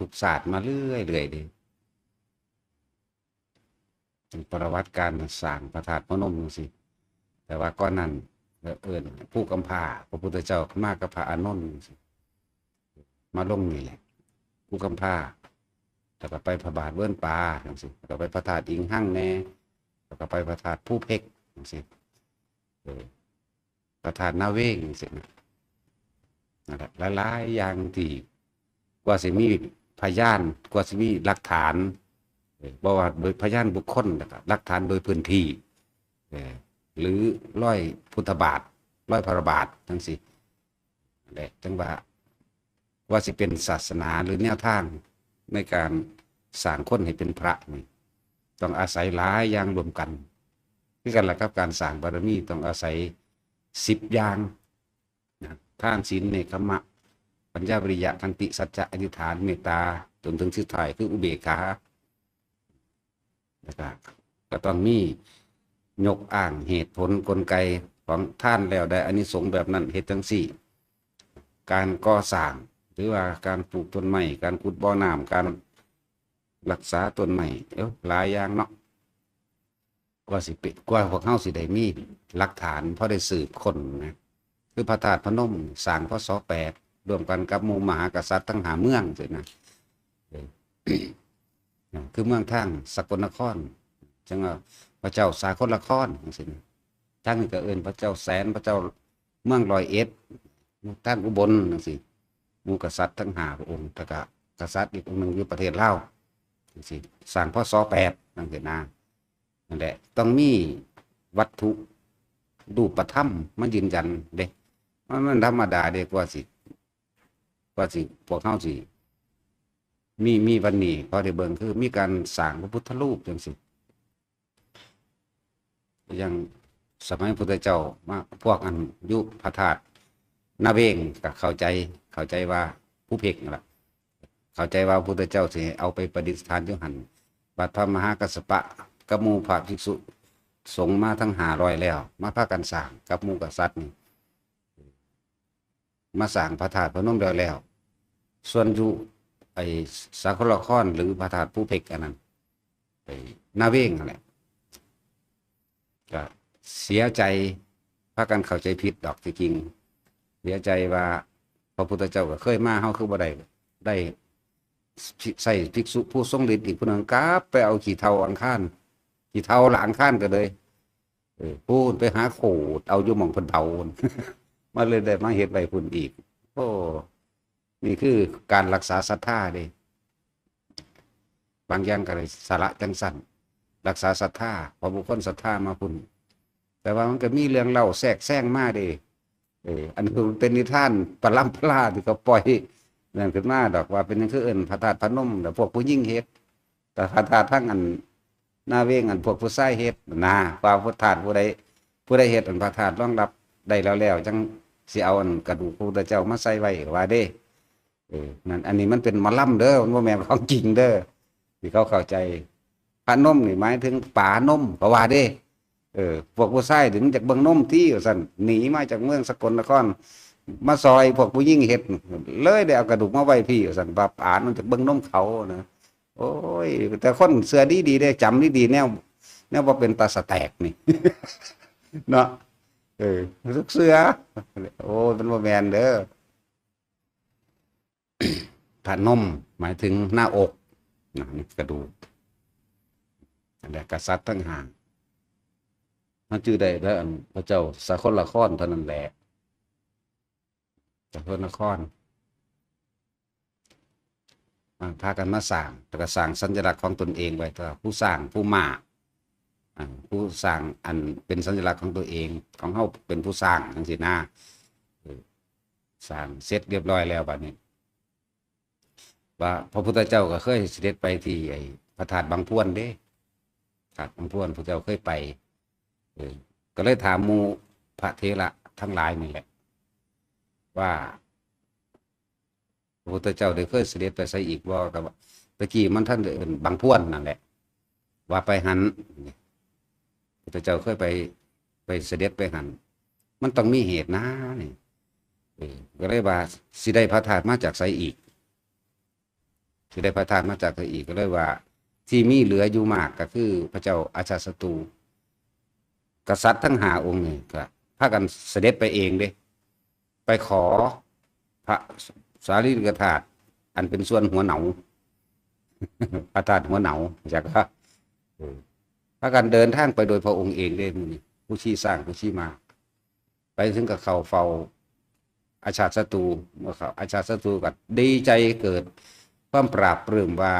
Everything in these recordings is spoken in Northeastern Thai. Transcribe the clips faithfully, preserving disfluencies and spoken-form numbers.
ทุกศาสตร์มาเรื่อยๆเด้ ประวัติการสร้างพระธาตุพนมจังซี้ แต่ว่าก่อนนั้นก็เอิ้นภูกำพร้า พระพุทธเจ้ามากับพระอานนท์จังซี้ มาลงนี่แหละ ภูกำพร้า แล้วก็ไปพระบาทเวิ้นปาจังซี้ แล้วก็ไปพระธาตุอิงหังแน่ แล้วก็ไปพระธาตุภูเพกจังซี้ เออ พระธาตุนาเวงจังซี้นะ นั่นแหละ หลายๆอย่างที่ กว่าสิมีพยาน กว่าสิมีหลักฐาน เออ บ่ว่าโดยพยานบุคคล แล้วก็หลักฐานโดยพื้นที่ เออ หรือรอยพุทธบาท รอยพระบาทจังซี้ และจังว่า ว่าสิเป็นศาสนาหรือแนวทางในการสร้างคนให้เป็นพระนี่ ต้องอาศัยหลายอย่างรวมกัน คือกันล่ะกับการสร้างบารมี ต้องอาศัยสิบอย่างนะ ทาน ศีล เนกขัมมะ ปัญญา วิริยะ ขันติ สัจจะ อธิษฐาน เมตตา จนถึงสุดท้ายคืออุเบกขา แล้วก็ ก็ต้องมียกอ้างเหตุผลกลไกของทานแล้วได้อานิสงส์แบบนั้น เฮ็ดจังซี้ การก่อสร้าง หรือว่าการปลูกต้นไม้ การขุดบ่อน้ำ การรักษาต้นไม้ เอ้า หลายอย่างเนาะ กว่าสิเป็น กว่าพวกเฮาสิได้มีหลักฐาน พอได้สืบค้นนะ คือพระธาตุพนม สร้าง พ.ศ. แปด ร่วมกันกับหมู่มหากษัตริย์ทั้งห้าเมืองจังซี้นะ เออ คือเมืองทางสกลนคร จังว่าพระเจ้าสากลนครจังซี้นะ ทางนี้ก็เอิ้นพระเจ้าแสน พระเจ้าเมืองร้อยเอ็ด ทางอุบลจังซี้ หมู่กษัตริย์ทั้งห้าพระองค์ แล้วก็กษัตริย์อีกองค์หนึ่งอยู่ประเทศลาวจังซี้ สร้าง พ.ศ. แปด จังซี้นะ นั่นแหละ ต้องมีวัตถุรูปธรรมมายืนยันเด้ มัน มันธรรมดาเด้ กว่าสิ กว่าสิ พวกเฮาสิ มี มีวันนี้ พอได้เบิ่งคือมีการสร้างพระพุทธรูปจังซี้ อย่างสมัยพุทธเจ้ามา พวกอันอยู่พระธาตุนาเวงก็เข้าใจ เข้าใจว่าภูเพกนั่นล่ะ เข้าใจว่าพุทธเจ้าสิเอาไปประดิษฐานอยู่หั่น บัดพระมหากัสสปะกับหมู่พระภิกษุสงฆ์มาทั้งห้าร้อยแล้ว มาพากันสร้างกับหมู่กษัตริย์นี่ มาสร้างพระธาตุพนมแล้วแล้ว ส่วนอยู่ไอ้สากลนครหรือพระธาตุภูเพกอันนั้น ไอ้นาเวงนั่นแหละ ก็เสียใจ พากันเข้าใจผิดดอกที่จริง เสียใจว่าพระพุทธเจ้าก็เคยมา เฮาคือบ่ได้ ได้ใส่ภิกษุผู้ทรงฤทธิ์อีกผู้หนึ่ง กลับไปเอาขี้เถ้าอังคาร ขี้เถ้าละอังคารก็เลย เออ พู้นไปหาขูดเอาอยู่หม่องเพิ่นเผาพู้น มาเลยได้มาเฮ็ดไว้พู้นอีก โอ้ นี่คือการรักษาศรัทธาเด้ บางอย่างก็เลยสละจังซั่น รักษาศรัทธา เพราะบุคคลศรัทธามาพู้น แต่ว่ามันก็มีเรื่องเล่าแทรกแซงมาเด้ เออ อันคือเป็นนิทานปรำปราที่เขาปล่อยนั่นขึ้นมาดอก ว่าเป็นหยังคือเอิ้นพระธาตุพนม แล้วพวกผู้หญิงเฮ็ด แต่พระธาตุทั้งอันนาเวงอันพวกผู้ชายเฮ็ดนะ ว่าพระธาตุผู้ใด ผู้ใดเฮ็ดอันพระธาตุรองรับได้แล้วแล้ว จังสิเอาอันกระดูกพระพุทธเจ้ามาใส่ไว้ว่าเด้ เออ นั่น อันนี้มันเป็นหมอลำเด้อ มันบ่แม่นของจริงเด้อ ที่เขาเข้าใจ พนมนี่หมายถึงปานม เขาว่าเด้ เออ พวกผู้ชายนี่มันอยากเบิ่งนมติ ว่าซั่น หนีมาจากเมืองสกลนคร มาซอยพวกผู้หญิงเฮ็ด เลยได้เอากระดูกมาไว้พี้ ว่าซั่น ว่าปานมันอยากเบิ่งนมเขานะ โอ้ย แต่คนเชื่อดีๆเด้ จำดีๆ แนว แนวบ่เป็นตาสะแตกนี่ เนาะ เออ ทุกเชื่อ โอ้ย มันบ่แม่นเด้อ พนม หมายถึงหน้าอกนะ นี่กระดูก อันนี้กษัตริย์ทั้งห้า มันชื่อได้แต่อันพระเจ้าสกลนครเท่านั้นแหละ สกลนคร อ่า พากันมาสร้าง แล้วก็สร้างสัญลักษณ์ของตนเองไว้ ก็ผู้สร้าง ผู้มา อ่า ผู้สร้างอันเป็นสัญลักษณ์ของตัวเอง ของเฮาเป็นผู้สร้างจังซี้นะ เออ สร้างเสร็จเรียบร้อยแล้วบัดนี้ ว่าพระพุทธเจ้าก็เคยเสด็จไปที่ไอ้พระธาตุบางพวนเด้ ธาตุบางพวน พระเจ้าเคยไป เออ ก็เลยถามหมู่พระเถระทั้งหลายนี่แหละ ว่า พระพุทธเจ้าได้เคยเสด็จไปไสอีกบ่ ก็ว่า ตะกี้มันทันได้เอิ้นบางพวนนั่นแหละ ว่าไปหั้น พุทธเจ้าเคยไป ไปเสด็จไปหั้น มันต้องมีเหตุนะนี่ เออ ก็เลยว่าสิได้พระธาตุมาจากไสอีก ที่ได้พระธาตุมาจากเธออีก ก็เลยว่า ที่มีเหลืออยู่มากก็คือพระเจ้าอาชาติศัตรู กษัตริย์ทั้งห้าองค์นี่ก็พากันเสด็จไปเองเด้ ไปขอพระสารีริกธาตุ อันเป็นส่วนหัวเหนา พระธาตุหัวเหนา จากก็ เออ พากันเดินทางไปโดยพระองค์เองเด้ หมู่นี้ ผู้ชี้สร้างผู้ชี้มา ไปถึงก็เข้าเฝ้าอาชาติศัตรู เมื่อเข้าอาชาติศัตรูก็ดีใจเกิดความปราบปรื้มว่า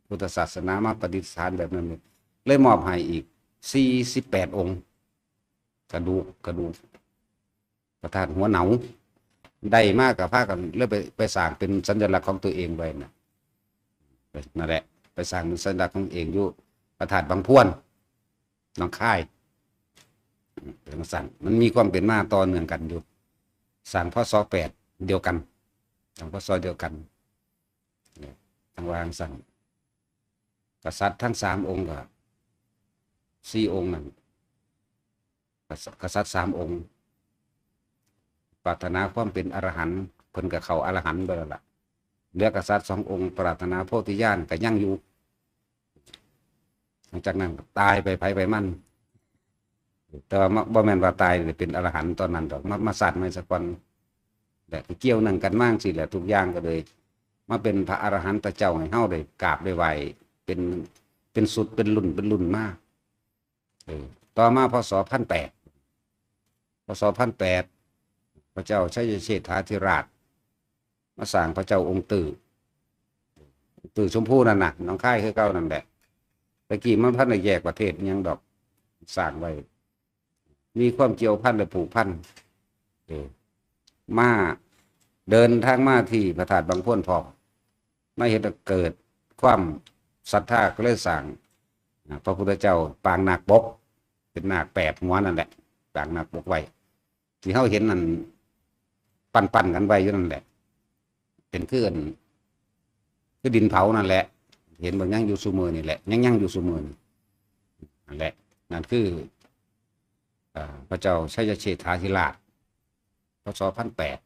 พุทธศาสนามาประดิษฐานแบบนั้นเนี่ย เลยมอบให้อีก สี่สิบแปด องค์ กระดูก กระดูก พระธาตุหัวเหนา ได้มาก็พากันเลยไป ไปสร้างเป็นสัญลักษณ์ของตัวเองไว้นะ นั่นแหละ ไปสร้างเป็นสัญลักษณ์ของเองอยู่พระธาตุบางพวน หนองคาย เป็นจั่งซั้น มันมีความเป็นมาต่อเนื่องกันอยู่ สร้าง พ.ศ. แปด เดียวกัน สร้าง พ.ศ. เดียวกัน เนี่ย ทางวางสั่ง กษัตริย์ทั้งสามองค์ก็ สี่องค์นั่น กษัตริย์ กษัตริย์สามองค์ ปรารถนาความเป็นอรหันต์ เพิ่นก็เข้าอรหันต์ไปแล้วล่ะ เหลือกษัตริย์สององค์ ปรารถนาโพธิญาณก็ยังอยู่ หลังจากนั้นก็ตายไปไผไปมัน แต่ว่าบ่ บ่แม่นว่าตายแล้วเป็นอรหันต์ตอนนั้นดอก มา มาชาติใหม่ซะก่อน และเกี่ยวเนื่องกันมาจั่งซี้แหละ ทุกอย่างก็เลย มาเป็นพระอรหันตเจ้าให้เฮาได้กราบได้ไหว้ เป็น เป็นสุดเป็นรุ่นเป็นรุ่นมา เออ ต่อมา พ.ศ. พันแปด พ.ศ. พันแปด พระเจ้าชัยเชษฐาธิราช มาสร้างพระเจ้าองค์ตื้อ ตื้อชมพูนั่นน่ะ หนองคายคือเก่านั่นแหละ ตะกี้มันพันได้แยกประเทศอิหยังดอก สร้างไว้ มีความเกี่ยวพันและผูกพัน เออ มา เดินทางมาที่พระธาตุบางพวนพร้อม มาเฮ็ดให้เกิดความศรัทธา ก็เลยสร้าง อ่า พระพุทธเจ้าปางนาคปก เป็นนาคแปดหัวนั่นแหละ ปางนาคปกไว้ ที่เฮาเห็นนั่น ปั้นๆ กันไว้อยู่นั่นแหละ เป็นคืออัน คือดินเผานั่นแหละ เห็นบ่ ยังอยู่ซุมื้อนี่แหละ ยัง ยังอยู่ซุมื้อนี่ นั่นแหละ นั่นคือ เอ่อ พระเจ้าชัยเชษฐาธิราช พ.ศ. พันแปด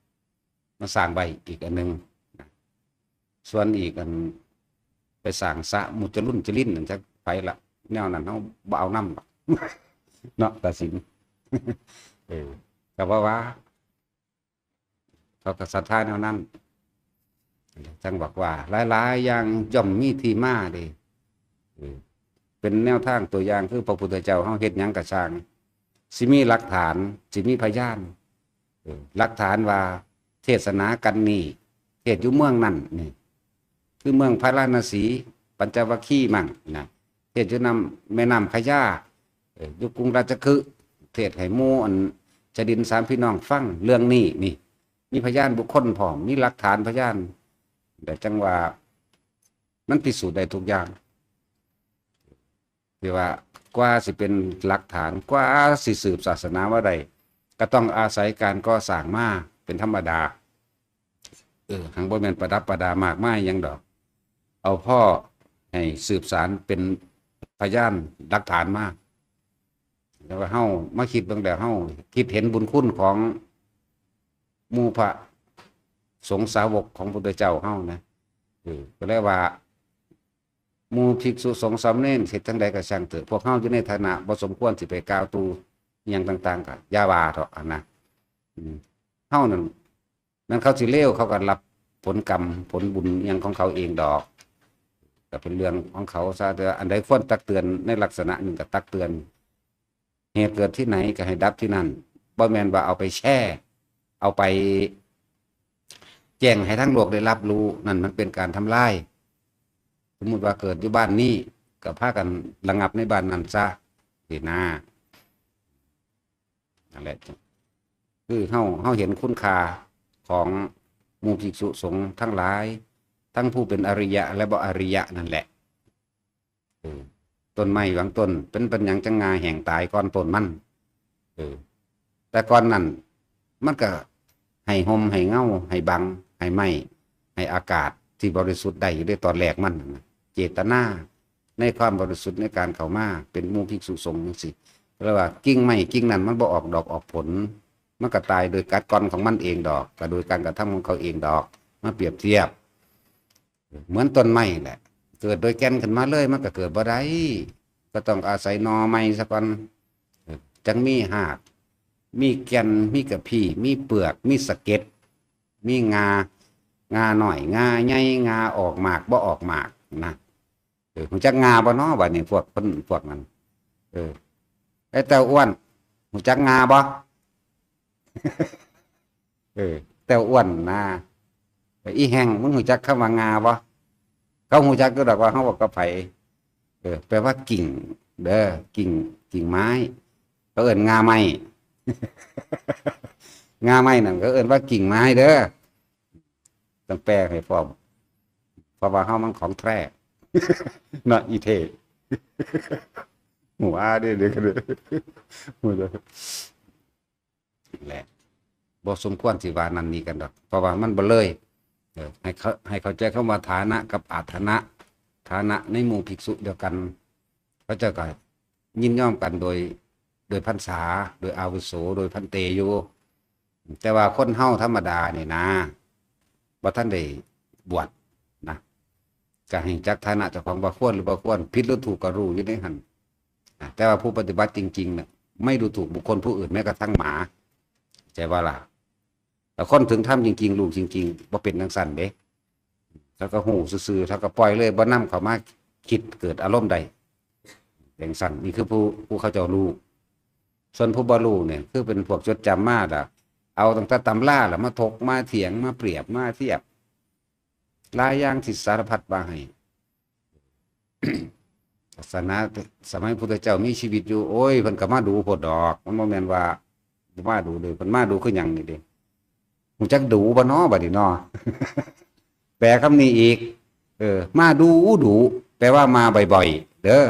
มาสร้างไว้อีกอันหนึ่งนะ ส่วนอีกอัน ไปสร้างสระมุจจารุ่นจรินนั่น จักไผละ แนวนั้นเฮาบ่เอานำดอก เนาะ ตัดสิน เออ ก็เพราะว่า เขาก็ศรัทธาแนวนั้น จั่งบอกว่า หลายๆ อย่างย่อมมีที่มาเด้ เออ เป็นแนวทางตัวอย่าง คือพระพุทธเจ้าเฮาเฮ็ดหยังก็ซ่าง สิมีหลักฐาน สิมีพยาน เออ หลักฐานว่าเทศนากันนี่ เทศน์อยู่เมืองนั่นนี่ คือเมืองพาราณสี ปัญจวัคคีย์มั่งนะ เทศน์อยู่น้ำ แม่น้ำขยา เออ อยู่กรุงราชคฤห์ เทศน์ให้หมู่อันชดินสามพี่น้องฟังเรื่องนี้นี่ มีพยานบุคคลพร้อม มีหลักฐานพยาน แต่จั่งว่ามันพิสูจน์ได้ทุกอย่าง ที่ว่ากว่าสิเป็นหลักฐาน กว่าสิสืบศาสนามาได้ ก็ต้องอาศัยการก่อสร้างมาเป็นธรรมดา เออ หังบ่แม่นประดับประดามากมายหยังดอก เอาพ่อให้สืบสานเป็นพยานหลักฐานมา แล้วว่าเฮามาคิดเบิ่งแล้ว เฮาคิดเห็นบุญคุณของหมู่พระสงฆ์สาวกของพุทธเจ้าเฮานะ เออ ก็เลยว่า หมู่ภิกษุสงฆ์สามเณรเฮ็ดจั่งใดก็ช่างเถอะ พวกเฮาอยู่ในฐานะบ่สมควรสิไปกล่าวตู่อิหยังต่างๆ ก็อย่าว่าเถาะนะ อืม เฮานั่น นั่นเขาสิเลว เขาก็รับผลกรรมผลบุญอิหยังของเขาเองดอก ก็เป็นเรื่องของเขาซะ แต่อันใดควรตักเตือนในลักษณะหนึ่งก็ตักเตือน เหตุเกิดที่ไหนก็ให้ดับที่นั่น บ่แม่นว่าเอาไปแช่ เอาไปแจ้งให้ทั้งโลกได้รับรู้ นั่นมันเป็นการทำลาย สมมุติว่าเกิดอยู่บ้านนี้ ก็พากันระงับในบ้านนั้นซะ นี่นะ นั่นแหละ คือเฮา เฮาเห็นคุณค่าของหมู่ภิกษุสงฆ์ทั้งหลาย ทั้งผู้เป็นอริยะและบ่อริยะนั่นแหละ เออ ต้นไม้บางต้น เป็น เป็นหยังจั่งง่าแห้งตายก่อนต้นมัน เออ แต่ก่อนนั้น มันก็ให้ฮ่มให้เงา ให้บัง ให้ไม้ ให้อากาศที่บริสุทธิ์ได้อยู่ในตอนแรกมันน่ะนะ เจตนาในความบริสุทธิ์ในการเข้ามาเป็นหมู่ภิกษุสงฆ์จั่งซี้ เรียกว่ากิ่งไม้กิ่งนั้นมันบ่ออกดอกออกผล มันก็ตายโดยกัดกร่อนของมันเองดอก ก็โดยการกระทำของเขาเองดอก มาเปรียบเทียบ เหมือนต้นไม้แหละ เกิดโดยแก่นขึ้นมาเลยมันก็เกิดบ่ได้ ก็ต้องอาศัยหน่อไม้ซะก่อน จั่งมีราก มีแก่น มีกะพี้ มีเปลือก มีสะเก็ด มีงา งาน้อย งาใหญ่ งาออกหมาก บ่ออกหมากนะ เออ ฮู้จักงาบ่น้อ บัดนี้ พวกเพิ่น พวกนั้น เออ ไอ้เต้าอ้วน ฮู้จักงาบ่ เออ เต้าอ้วนนะ อีแฮง มึงฮู้จักคำว่างาบ่ เขาฮู้จักอยู่ดอกว่าเฮาเว้ากับไผ เออ แปลว่ากิ่ง เด้อ กิ่ง กิ่งไม้ เขาเอิ้นงาไม้ งาไม้นั่นเขาเอิ้นว่ากิ่งไม้เด้อ ต้องแปลให้พร้อม เพราะว่าเฮามันของแท้ เนาะ อีเท่ หัวเด้อ เด้อ เด้อ หัวเด้อ แหละ บ่สมควรสิว่านั่นนี่กันดอก เพราะว่ามันบ่เลย เออ ให้เขา ให้เข้าใจคำว่าฐานะกับอาถรรพ์ ฐานะในหมู่ภิกษุเดียวกัน เขาเจ้าก็ยินยอมกันโดย โดยพรรษา โดยอาวุโส โดยพันเตอยู่ แต่ว่าคนเฮาธรรมดานี่นะ บ่ทันได้บวชนะ ก็ให้จักฐานะเจ้าของว่าควรหรือบ่ควร ผิดหรือถูกก็รู้อยู่ในหั่น อ่ะ แต่ว่าผู้ปฏิบัติจริงๆน่ะ ไม่ดูถูกบุคคลผู้อื่นแม้กระทั่งหมา เข้าใจบ่ล่ะ แต่คนถึงธรรมจริงๆ รู้จริงๆ บ่เป็นจั่งซั้นเด้ เขาก็ฮู้ซื่อๆ เขาก็ปล่อยเลย บ่นำเข้ามาคิดเกิดอารมณ์ใด จั่งซั้น นี่คือผู้ ผู้เขาเจ้ารู้ ส่วนผู้บ่รู้เนี่ย คือเป็นพวกจดจำมาล่ะ เอาตั้งแต่ตำราล่ะ มาถก มาเถียง มาเปรียบ มาเทียบ หลายอย่างที่สารพัดว่าให้ ศาสนาสมัยพุทธเจ้ามีชีวิตอยู่ โอ้ย เพิ่นก็มาดูโพดดอก มันบ่แม่นว่าบ่มาดูเด้ เพิ่นมาดูคือหยังนี่เด้ ฮู้จักดูบ่น้อ บัดนี้น้อ แปลคำนี้อีก เออ มาดูดู แปลว่ามาบ่อยๆ เด้อ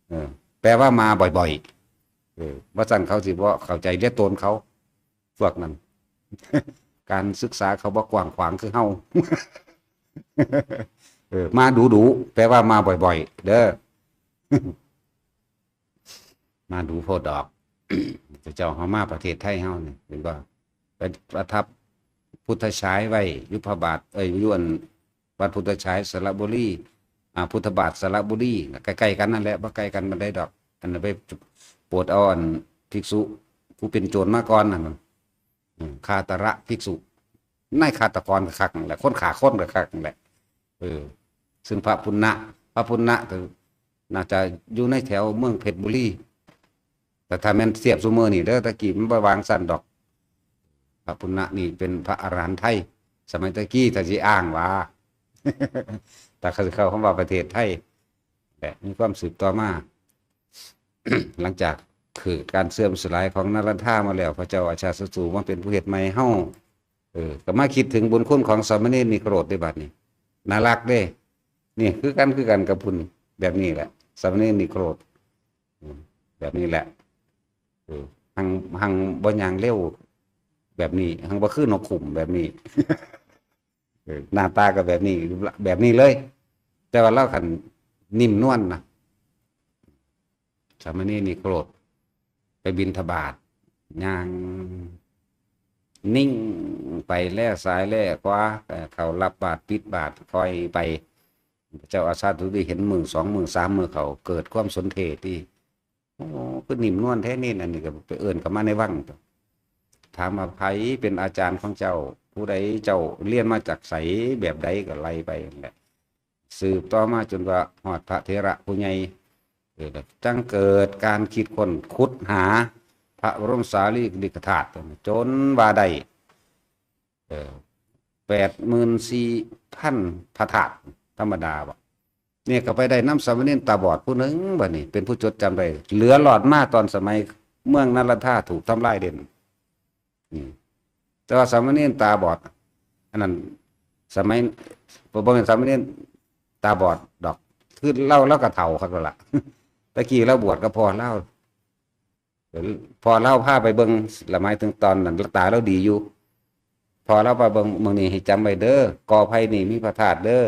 เออ แปลว่ามาบ่อยๆ เออ บ่ซั้นเขาสิบ่เข้าใจเรียกตนเขา พวกนั้น การศึกษาเขาบ่กว้างขวางคือเฮา เออ มาดูดู แปลว่ามาบ่อยๆ เด้อ มาดูโพดดอก พระเจ้าเฮามาประเทศไทยเฮานี่ เห็นบ่ ไปประทับพุทธฉายไว้ อยู่พระบาท เอ้ย อยู่อัน วัดพุทธฉายสระบุรี อ่า พุทธบาทสระบุรี ใกล้ๆ กันนั่นแหละ บ่ไกลกันปานใดดอก อันนั้นไปโปรดเอาอันภิกษุผู้เป็นโจรมาก่อนนั่นน่ะ อืม คาตระภิกษุ นายฆาตกรก็คักนั่นแหละ คนฆ่าคนก็คักนั่นแหละ เออ ซึ่งพระปุณณะ พระปุณณะก็น่าจะอยู่ในแถวเมืองเพชรบุรี แต่ถ้าแม่นเทียบซุมื้อนี่เด้อ ตะกี้มันบ่วางซั่นดอก พระปุณณะนี่เป็นพระอรหันต์ไทย สมัยตะกี้ถ้าสิอ้างว่า แต่เขาสิเข้าคำว่าประเทศไทย และมีความสืบต่อมา หลังจากคือการเสื่อมสลายของนรันทามาแล้ว พระเจ้าอาชาติศัตรูมาเป็นผู้เฮ็ดใหม่เฮา เออ ก็มาคิดถึงบุญคุณของสามเณรนิโครธได้บัดนี้ น่ารักเด้ นี่คือกัน คือกันกับพุน แบบนี้แหละ สามเณรนิโครธ อืม แบบนี้แหละ เออ หัง หังบ่ย่างเร็ว แบบนี้ หังบ่คือนกขุมแบบนี้ เออ หน้าตาก็แบบนี้ แบบนี้เลย แต่ว่าลาวคันนิ่มนวลนะ สามเณรนิโครธ ไปบิณฑบาต ย่างนิ่งไปแลซ้ายแลขวา เอ่อ เข้ารับบาตรปิดบาตรคอยไป พระเจ้าอาชาติศัตรูเห็นมื้อสองมื้อสามมื้อเข้า เกิดความสนเทศที่ โอ้ คือนิ่มนวลแท้นี่ อันนี้ก็ไปเอิ้นเข้ามาในวัง ถามว่าไผเป็นอาจารย์ของเจ้า ผู้ใดเจ้าเรียนมาจากไส แบบใดก็ไล่ไปนั่นแหละ สืบต่อมาจนว่าฮอดพระเถระผู้ใหญ่ เออ จั่งเกิดการคิดค้นขุดหาพระบรมสารีริกธาตุจนว่าได้ เออ แปดหมื่นสี่พันพระธาตุ ธรรมดาบ่ เนี่ยก็ไปได้นำสามเณรตาบอดผู้หนึ่งบัดนี้ เป็นผู้จดจำได้ เหลือรอดมาตอนสมัยเมืองนรันทาถูกทำลายเด่น อืม แต่ว่าสามเณรตาบอด อันนั้น สมัย บ่ บ่แม่นสามเณรตาบอดดอก คือลาว ลาวก็เฒ่าคักแล้วล่ะ ตะกี้ลาวบวชกับพ่อลาว พ่อลาวพาไปเบิ่ง ละหมายถึงตอนนั้นตาลาวดีอยู่ พ่อลาวพาเบิ่ง มื้อนี้ให้จำไว้เด้อ กอไผ่นี่มีพระธาตุเด้อ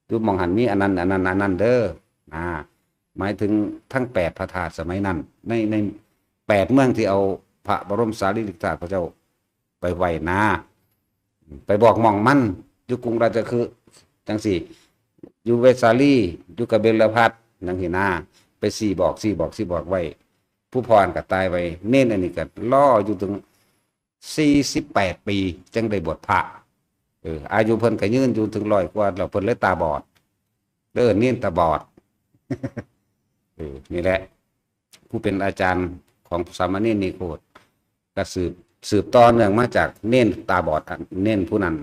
อยู่หม่องหั่นมีอันนั้น อันนั้น อันนั้นเด้อ อ่า หมายถึงทั้งแปดพระธาตุสมัยนั้น ใน ในแปดเมืองที่เอาพระบรมสารีริกธาตุพระเจ้าไปไว้นะ ไปบอกหม่องมัน อยู่กรุงราชคฤห์จั่งซี้ อยู่เวสาลี อยู่กะเบญจพัสดุ์ จั่งซี้นา ไปซี้บอก ซี้บอก ซี้บอกไว้ ผู้พ่อนั่นก็ตายไป เณรอันนี้ก็รออยู่ถึง สี่สิบแปดปี จั่งได้บวชพระ เออ อายุเพิ่นก็ยืนอยู่ถึงร้อยกว่า แล้วเพิ่นเลยตาบอด เด้อ เณรตาบอด เออ นี่แหละ ผู้เป็นอาจารย์ของสามเณรนิโคธ ก็สืบ สืบต่อเนื่องมาจากเณรตาบอด อัน เณรผู้นั้น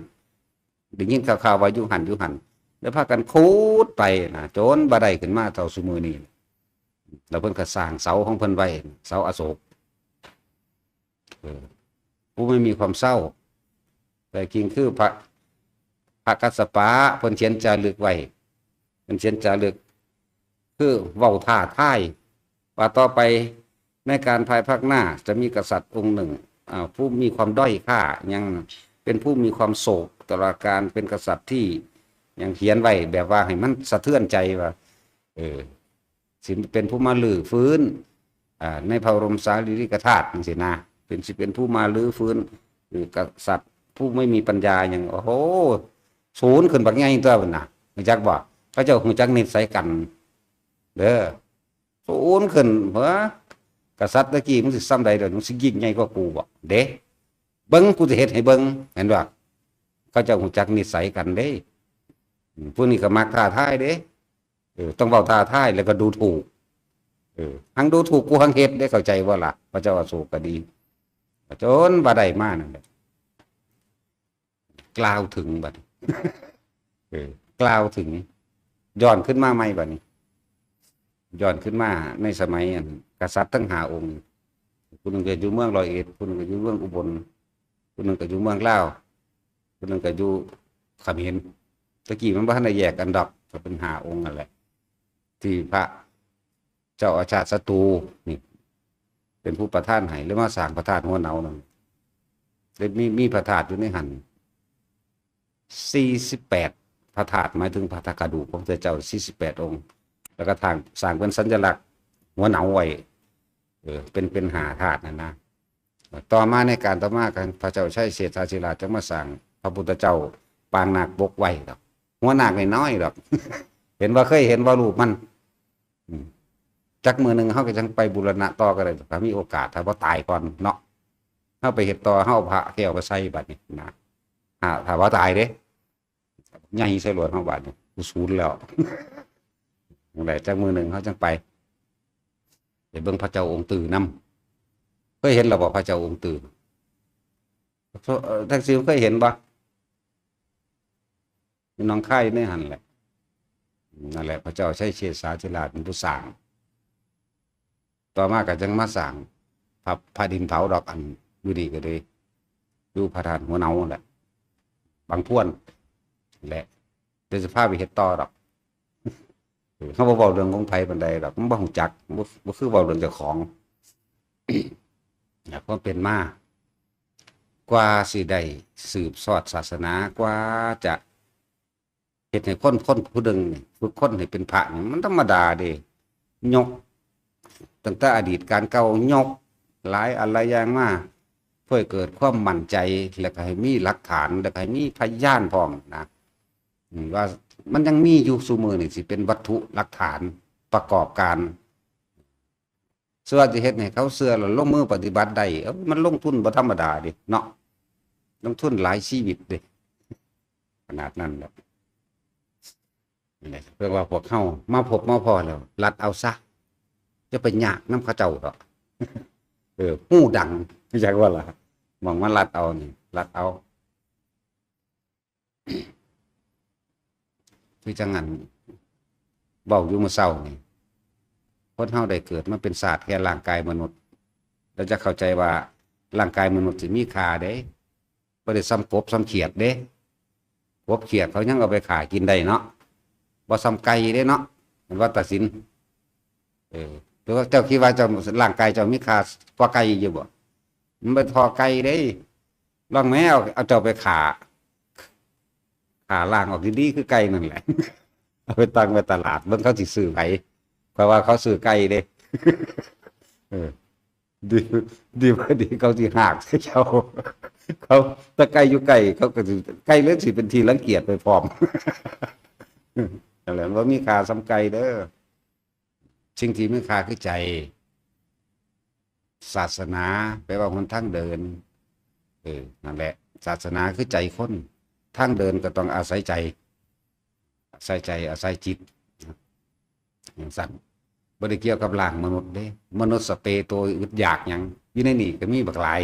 ได้ยินข่าวๆว่าอยู่หั่นอยู่หั่น แล้วพากันขุดไปนะ จนบ่ได้ขึ้นมาเท่าซุมื้อนี้ แล้วเพิ่นก็สร้างเสาของเพิ่นไว้ เสาอโศก เออ ผู้ไม่มีความเศร้า แต่จริงคือพระ พระกัสสปะ เพิ่นเขียนจารึกไว้ เพิ่นเขียนจารึก คือเว้าท้าทาย ว่าต่อไปในการภายภาคหน้าจะมีกษัตริย์องค์หนึ่ง อ่า ผู้มีความด้อยค่า ยังเป็นผู้มีความโศกตลอดกาล เป็นกษัตริย์ที่ยังเขียนไว้แบบว่าให้มันสะเทือนใจว่า เออ สิเป็นผู้มารื้อฟื้น อ่า ในพระบรมสารีริกธาตุจั่งซี้นะ เป็น สิเป็นผู้มารื้อฟื้น คือกษัตริย์ผู้ไม่มีปัญญา หยัง โอ้โห สูนขึ้นบักใหญ่ตัวพุ้นนะ รู้จักบ่ เขาเจ้ารู้จักนิสัยกัน เด้อ สูนขึ้น เฮ้อ กษัตริย์ตะกี้มึงสิส่ำใด เดี๋ยวมึงสิยิ่งใหญ่กว่ากูบ่ เด้ เบิ่ง กูสิเฮ็ดให้เบิ่ง เห็นบ่ เขาเจ้ารู้จักนิสัยกันเด้ อืม ผู้นี้ก็มักท้าทายเด้ เออ ต้องเว้าท้าทาย แล้วก็ดูถูก เออ หังดูถูกกูหังเฮ็ดเด้ เข้าใจบ่ล่ะ พระเจ้าอโศกก็ดี จนบ่ได้มานั่นแหละ กล่าวถึงบัดนี้ เออ กล่าวถึง ย้อนขึ้นมาใหม่บัดนี้ ย้อนขึ้นมาในสมัยอันกษัตริย์ทั้งห้าองค์ ผู้หนึ่งก็อยู่เมืองร้อยเอ็ด ผู้หนึ่งก็อยู่เมืองอุบล ผู้หนึ่งก็อยู่เมืองลาว ผู้หนึ่งก็อยู่เขมร ตะกี้มันบ่ทันได้แยกกันดอก ก็เป็นห้าองค์นั่นแหละ ที่พระเจ้าอาชาติศัตรูนี่ เป็นผู้ประทานให้ แล้วมาสร้างพระธาตุหัวเหนานั่น ได้มี มีพระธาตุอยู่ในหั่น สี่สิบแปด พระธาตุ หมายถึงพระธาตุกระดูกของพระเจ้า สี่สิบแปดองค์ แล้วก็ทางสร้างเป็นสัญลักษณ์หัวเหนาไว้ เออ เป็น เป็นห้าธาตุนั่นนะ ต่อมาในการต่อมา พระเจ้าชัยเชษฐาธิราชจั่งมาสร้างพระพุทธเจ้าปางนาคปกไว้ดอก หัวนาคน้อยๆดอก เห็นบ่ เคยเห็นบ่รูปมัน อืม จักมื้อหนึ่งเฮาก็จั่งไปบูรณะต่อก็ได้ ถ้ามีโอกาส ถ้าบ่ตายก่อนเนาะ เฮาไปเฮ็ดต่อ เฮาเอาพระแก้วไปใส่บัดนี้นะ ถ้า ถ้าบ่ตายเด้ ใหญ่ใส่โลดเฮาบัดนี้ กูสูนแล้ว จั่งใด จักมื้อหนึ่งเฮาจั่งไป ไปเบิ่งพระเจ้าองค์ตื้อนำ เคยเห็นแล้วบ่ พระเจ้าองค์ตื้อ เอ่อ แท็กซี่เคยเห็นบ่ อยู่หนองคาย อยู่ในหั่นแหละ นั่นแหละ พระเจ้าชัยเชษฐาธิราชเป็นผู้สร้าง ต่อมาก็จั่งมาสร้างพระ พระดินเผาดอก อันอยู่นี่ก็เลย อยู่พระธาตุหัวเหนาแหละ บางพวนแหละ เดี๋ยวสิพาไปเฮ็ดต่อดอก เฮาบ่เว้าเรื่องของไผปานใดดอก มันบ่รู้จัก บ่ บ่คือเว้าเรื่องเจ้าของ นะ ความเป็นมา กว่าสิได้สืบทอดศาสนา กว่าจะเฮ็ดให้คน คนผู้หนึ่งนี่ ฝึกคนให้เป็นพระนี่ มันธรรมดาเด้ ยก ตั้งแต่อดีตการเก่า ยกหลายอันหลายอย่างมา เพื่อให้เกิดความมั่นใจ แล้วก็ให้มีหลักฐาน แล้วก็ให้มีพยานพร้อมนะ อืม ว่ามันยังมีอยู่ซุมื้อนี่ สิเป็นวัตถุหลักฐานประกอบการ ส่วนสิเฮ็ดให้เขาเชื่อแล้วลงมือปฏิบัติได้ เอ้า มันลงทุนบ่ธรรมดาเด้เนาะ ลงทุนหลายชีวิตเด้ ขนาดนั้นแหละ นี่แหละ เรียกว่าพวกเฮามาพบมาพ้อแล้ว ลัดเอาซะ อย่าไปยากนำเขาเจ้าดอก เออ ฮู้ดัง จักว่าล่ะ หม่องมาลัดเอานี่ ลัดเอา คือจั่งอันเว้าอยู่มื้อเช้านี่ คนเฮาได้เกิดมาเป็นชาติแค่ร่างกายมนุษย์ แล้วจะเข้าใจว่าร่างกายมนุษย์สิมีค่าเด้ บ่ได้ส่ำกบส่ำเขียดเด้ กบเขียดเขายังเอาไปฆ่ากินได้เนาะ บ่ส่ำไก่เด้เนาะ แม่นว่าตัดสิน เออ แต่ว่าเจ้าคิดว่าเจ้า ร่างกายเจ้ามีค่ากว่าไก่อยู่บ่ มันบ่เท่าไก่เด้ ลองแม่เอา เอาเจ้าไปฆ่า ฆ่าล้างออกดีๆ คือไก่นั่นแหละ เอาไปตั้งไว้ตลาด เบิ่งเขาสิซื้อไผ เพราะว่าเขาซื้อไก่เด้ เออ ดี ดีบ่ดีเขาสิฮากใส่เจ้า เขา ถ้าไก่อยู่ใกล้ เขาก็สิ ไก่เลยสิเป็นที่รังเกียจไปพร้อม นั่นแหละ บ่มีค่าส่ำไก่เด้อ สิ่งที่มีค่าคือใจ ศาสนาแปลว่าหนทางเดิน เออ นั่นแหละ ศาสนาคือใจคน ทางเดินก็ต้องอาศัยใจ อาศัยใจ อาศัยจิต จั่งซั้น บ่ได้เกี่ยวกับร่างมนุษย์เด้ มนุษย์สเปโต อึดอยากหยัง อยู่ในนี่ก็มีบักหลาย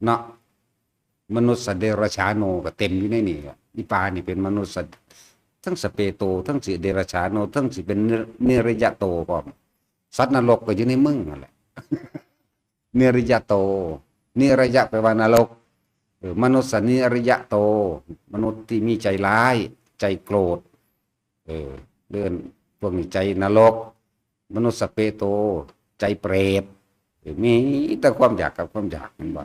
เนาะ มนุษย์สัตว์เดรัจฉาโนก็เต็มอยู่ในนี่อะ อีปานี่เป็นมนุษย์สัตว์ ทั้งสเปโต ทั้งสิเดรัจฉาโน ทั้งสิเป็นนิ นิรยะโตพร้อม สัตว์นรกก็อยู่ในมึงนั่นแหละ นิรยะโต นิรยะแปลว่านรก เออ มนุษย์สัตว์นิรยะโต มนุษย์ที่มีใจร้าย ใจโกรธ เออ เรื่องพวกนี้ใจนรก มนุษย์สเปโต ใจเปรต เออ มีแต่ความอยากกับความอยาก แม่นบ่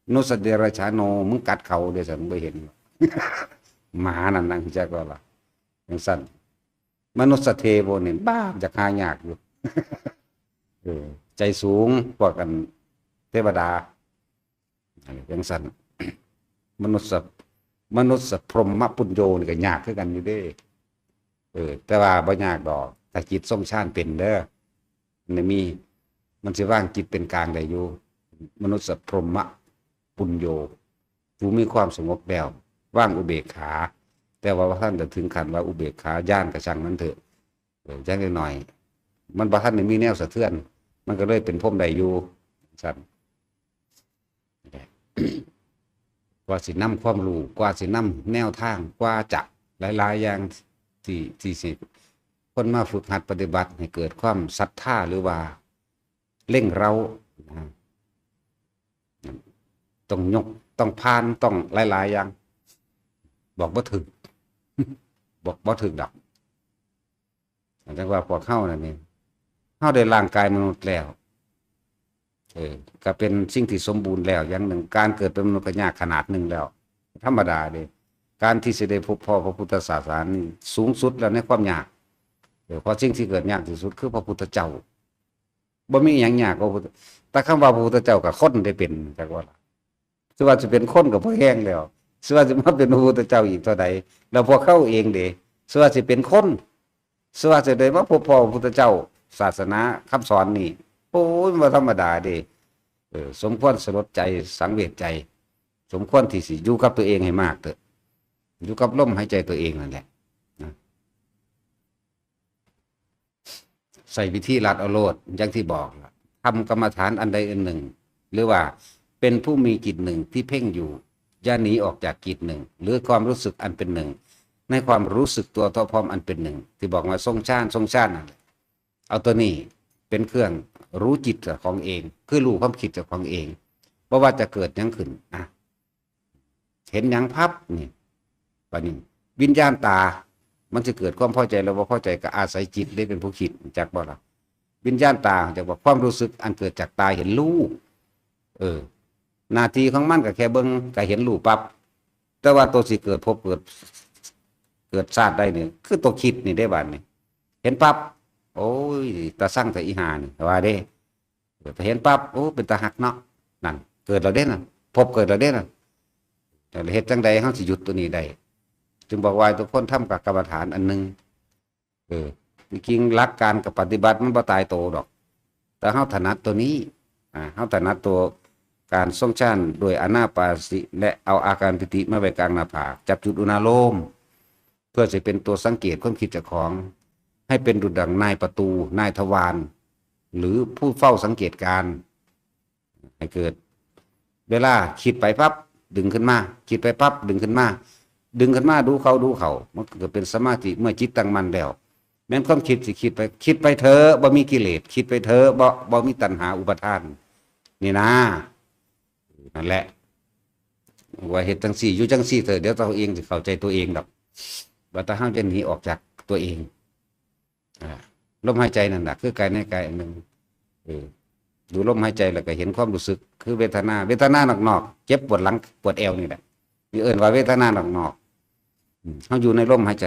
มนุษย์สัตว์เดรัจฉาโน มึงกัดเขาเด้อ ซั่น มึงบ่เห็น หมานั่นนั่งจักว่าล่ะ จั่งซั้น มนุษย์สเทโวนี่ บาป อยากหายากอยู่ เออ ใจสูง พวกกันเทวดา อันนี้จั่งซั้น มนุษย์สะ มนุษย์สะพรหมปุญโญนี่ก็ยากคือกันอยู่เด้ เออ แต่ว่าบ่ยากดอก ถ้าจิตทรงฌานเป็นเด้อ มันมี มันสิวางจิตเป็นกลางได้อยู่ มนุษย์สะพรหมปุญโญ ผู้มีความสงบแล้ว วางอุเบกขา แต่ว่าบ่ทันได้ถึงขั้นว่าอุเบกขาญาณก็ช่างมันเถอะ เออ จักหน่อย มันบ่ทันได้มีแนวสะเทือน มันก็เลยเป็นพรหมได้อยู่ ซั่น กว่าสินำความรู้ กว่าสินำแนวทาง กว่าจะหลายๆ อย่างที่ ที่สิ คนมาฝึกหัดปฏิบัติให้เกิดความศรัทธา หรือว่าเร่งเร้านะ ต้องยก ต้องผ่าน ต้องหลายๆ อย่าง บอกบ่ถูก บอกบ่ถูกดอก จั่งว่าพวกเฮานั่นนี่ เฮาได้ร่างกายมนุษย์แล้ว เออ ก็เป็นสิ่งที่สมบูรณ์แล้วอย่างหนึ่ง การเกิดเป็นมนุษย์ก็ยากขนาดหนึ่งแล้ว ธรรมดาเด้ การที่สิได้พบพ้อพระพุทธศาสนานี่สูงสุดแล้วในความยาก เออ เพราะสิ่งที่เกิดยากที่สุดคือพระพุทธเจ้า บ่มีอิหยังยากกว่าพุทธ แต่คำว่าพระพุทธเจ้าก็คนได้เป็น จักว่าล่ะ สิว่าสิเป็นคนก็พอแฮงแล้ว สิว่าสิมาเป็นพระพุทธเจ้าอีกเท่าใด แล้วพวกเขาเองเด้ สิว่าสิเป็นคน สิว่าสิได้มาพบพ้อพระพุทธเจ้า ศาสนาคำสอนนี่ โอ้ย บ่ธรรมดาเด้ เออ สมควรสลดใจ สังเวชใจ สมควรที่สิอยู่กับตัวเองให้มากเถอะ อยู่กับลมหายใจตัวเองนั่นแหละนะ ใช้วิธีลัดเอาโลด อย่างที่บอกล่ะ ทำกรรมฐานอันใดอันหนึ่ง หรือว่าเป็นผู้มีจิตหนึ่งที่เพ่งอยู่ อย่าหนีออกจากจิตหนึ่ง หรือความรู้สึกอันเป็นหนึ่ง ในความรู้สึกตัวทั่วพร้อมอันเป็นหนึ่ง ที่บอกว่าทรงฌาน ทรงฌานนั่นแหละ เอาตัวนี้เป็นเครื่องรู้จิตเจ้าของเอง คือรู้ความคิดเจ้าของเอง บ่ว่าจะเกิดหยังขึ้น อ่ะ เห็นหยังพับนี่ บัดนี้ วิญญาณตา มันสิเกิดความพอใจหรือบ่พอใจก็อาศัยจิตได้เป็นผู้คิด จักบ่ล่ะ วิญญาณตา จักว่าความรู้สึกอันเกิดจากตาเห็นรูป เออ หน้าที่ของมันก็แค่เบิ่ง ก็เห็นรูปปั๊บ แต่ว่าตัวสิเกิดภพเกิด เกิดชาติได้นี่ คือตัวคิดนี่ได้บัดนี้ เห็นปั๊บ โอ้ย ตาซังแต่อีห่านี่ ว่าเด้ เออ พอเห็นปั๊บ โอ้ เป็นตาฮักเนาะ นั่น เกิดแล้วเด้นั่น ภพเกิดแล้วเด้นั่น แต่เฮ็ดจั่งใดเฮาสิหยุดตัวนี้ได้ จึงบอกว่าทุกคนทำกับกรรมฐานอันหนึ่ง เออ จริงๆ หลักการกับปฏิบัติมันบ่ตายตัวดอก แต่เฮาถนัดตัวนี้ อ่า เฮาถนัดตัวการทรงฌานโดยอานาปานสติ และเอาอาการปิติมาไว้กลางหน้าผาก จับจุดอุณาโลม เพื่อสิเป็นตัวสังเกตความคิดเจ้าของ ให้เป็นดุจดั่งนายประตู นายทวาร หรือผู้เฝ้าสังเกตการณ์ ให้เกิด เวลาคิดไปปั๊บ ดึงขึ้นมา คิดไปปั๊บ ดึงขึ้นมา ดึงขึ้นมา ดูเข้า ดูเข้า มันก็เกิดเป็นสมาธิ เมื่อจิตตั้งมั่นแล้ว แม้นความคิดสิคิดไป คิดไปเถอะ บ่มีกิเลส คิดไปเถอะ บ่ บ่มีตัณหาอุปาทาน นี่นะ นั่นแหละ ว่าเฮ็ดจั่งซี้ อยู่จั่งซี้เถอะ เดี๋ยวตัวเองสิเข้าใจตัวเองดอก ว่าแต่เฮาจะหนีออกจากตัวเอง อ่า ลมหายใจนั่นน่ะ คือกายในกายอันหนึ่ง เออ ดูลมหายใจแล้วก็เห็นความรู้สึก คือเวทนา เวทนานอกๆ เจ็บปวดหลัง ปวดแอวนี่แหละ นี่เอิ้นว่าเวทนานอกๆ อืม เฮาอยู่ในลมหายใจ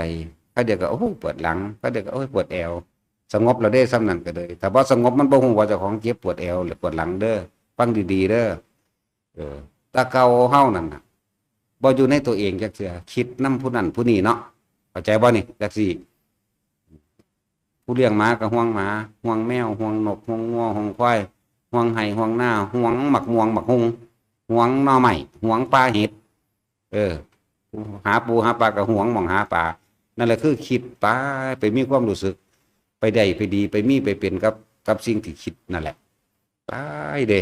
คราวเดียวก็ โอ้โห ปวดหลัง คราวเดียวก็ โอ้ย ปวดแอว สงบแล้วเด้ ส่ำนั้นก็เลย ถ้าบ่สงบมันบ่ฮู้ว่าเจ้าของเจ็บปวดแอว หรือปวดหลังเด้อ ฟังดีๆ เด้อ เออ แต่เก่าเฮานั่นน่ะ บ่อยู่ในตัวเองจักเทื่อ คิดนำผู้นั้นผู้นี้เนาะ เข้าใจบ่นี่ จักซี่ ผู้เลี้ยงหมาก็ห่วงหมา ห่วงแมว ห่วงนก ห่วงงัว ห่วงควาย ห่วงไฮ่ ห่วงนา ห่วงหมากม่วง หมากฮุ่ง ห่วงหน่อไม้ ห่วงปลาเห็ด เออ หาปูหาปลาก็ห่วงหม่องหาปลา นั่นแหละคือคิดไป ไปมีความรู้สึก ไปได้ไปดี ไปมีไปเป็นกับ กับสิ่งที่คิดนั่นแหละ ตายเด้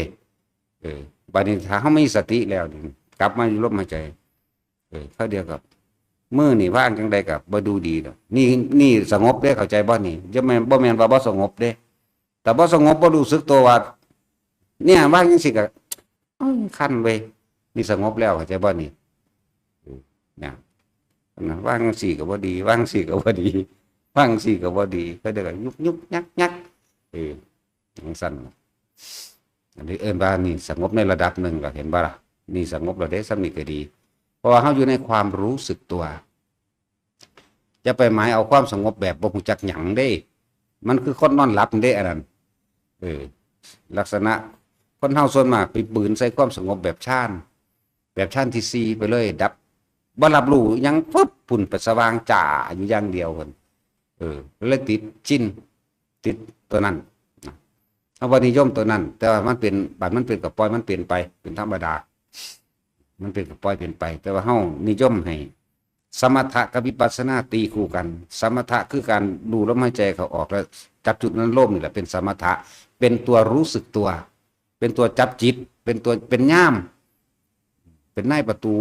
เออ บัดนี้ถ้าเฮามีสติแล้วนี่ กลับมาอยู่ลมหายใจ เออ คราวเดียวกับ มื้อนี่ว่างจังใดกับบ่ดูดีดอก นี่ นี่สงบเด้ เข้าใจบ่นี่ จะแม่น บ่แม่นว่าบ่สงบเด้ แต่บ่สงบ บ่รู้สึกตัวว่า เนี่ย ว่างจังซี่ก็ เอ้ย คันเว้ย นี่สงบแล้ว เข้าใจบ่นี่ เออ เนี่ย นะ ว่างจังซี่ก็บ่ดี ว่างจังซี่ก็บ่ดี ว่างจังซี่ก็บ่ดี เขาเรียกว่ายุกยุกยักยัก เออ จังซั่นน่ะ อันนี้เอิ้นว่านี่สงบในระดับหนึ่ง ก็เห็นบ่ล่ะ นี่สงบแล้วเด้ ส่ำนี้ก็ดี เพราะว่าเฮาอยู่ในความรู้สึกตัว จะไปหมายเอาความสงบแบบบ่ฮู้จักหยังเด้ มันคือคนนอนหลับเด้อันนั้น เออ ลักษณะคนเฮาส่วนมากไปบืนใส่ความสงบแบบฌาน แบบฌานที่สี่ไปเลย ดับ บ่รับรู้หยัง ปุ๊บ พุ่นไปสว่างจ้าอยู่อย่างเดียวพุ่น เออ เลยติดชิน ติดตัวนั้นนะ เฮาบ่นิยมตัวนั้น แต่ว่ามันเป็น บัดมันเป็นก็ปล่อยมันเป็นไป เป็นธรรมดา มันเป็นก็ปล่อยเป็นไป แต่ว่าเฮานิยมให้สมถะกับวิปัสสนาตีคู่กัน สมถะคือการดูลมหายใจเข้าออก แล้วจับจุดนั้นลมนี่แหละเป็นสมถะ เป็นตัวรู้สึกตัว เป็นตัวจับจิต เป็นตัว เป็นยาม เป็นนายประตู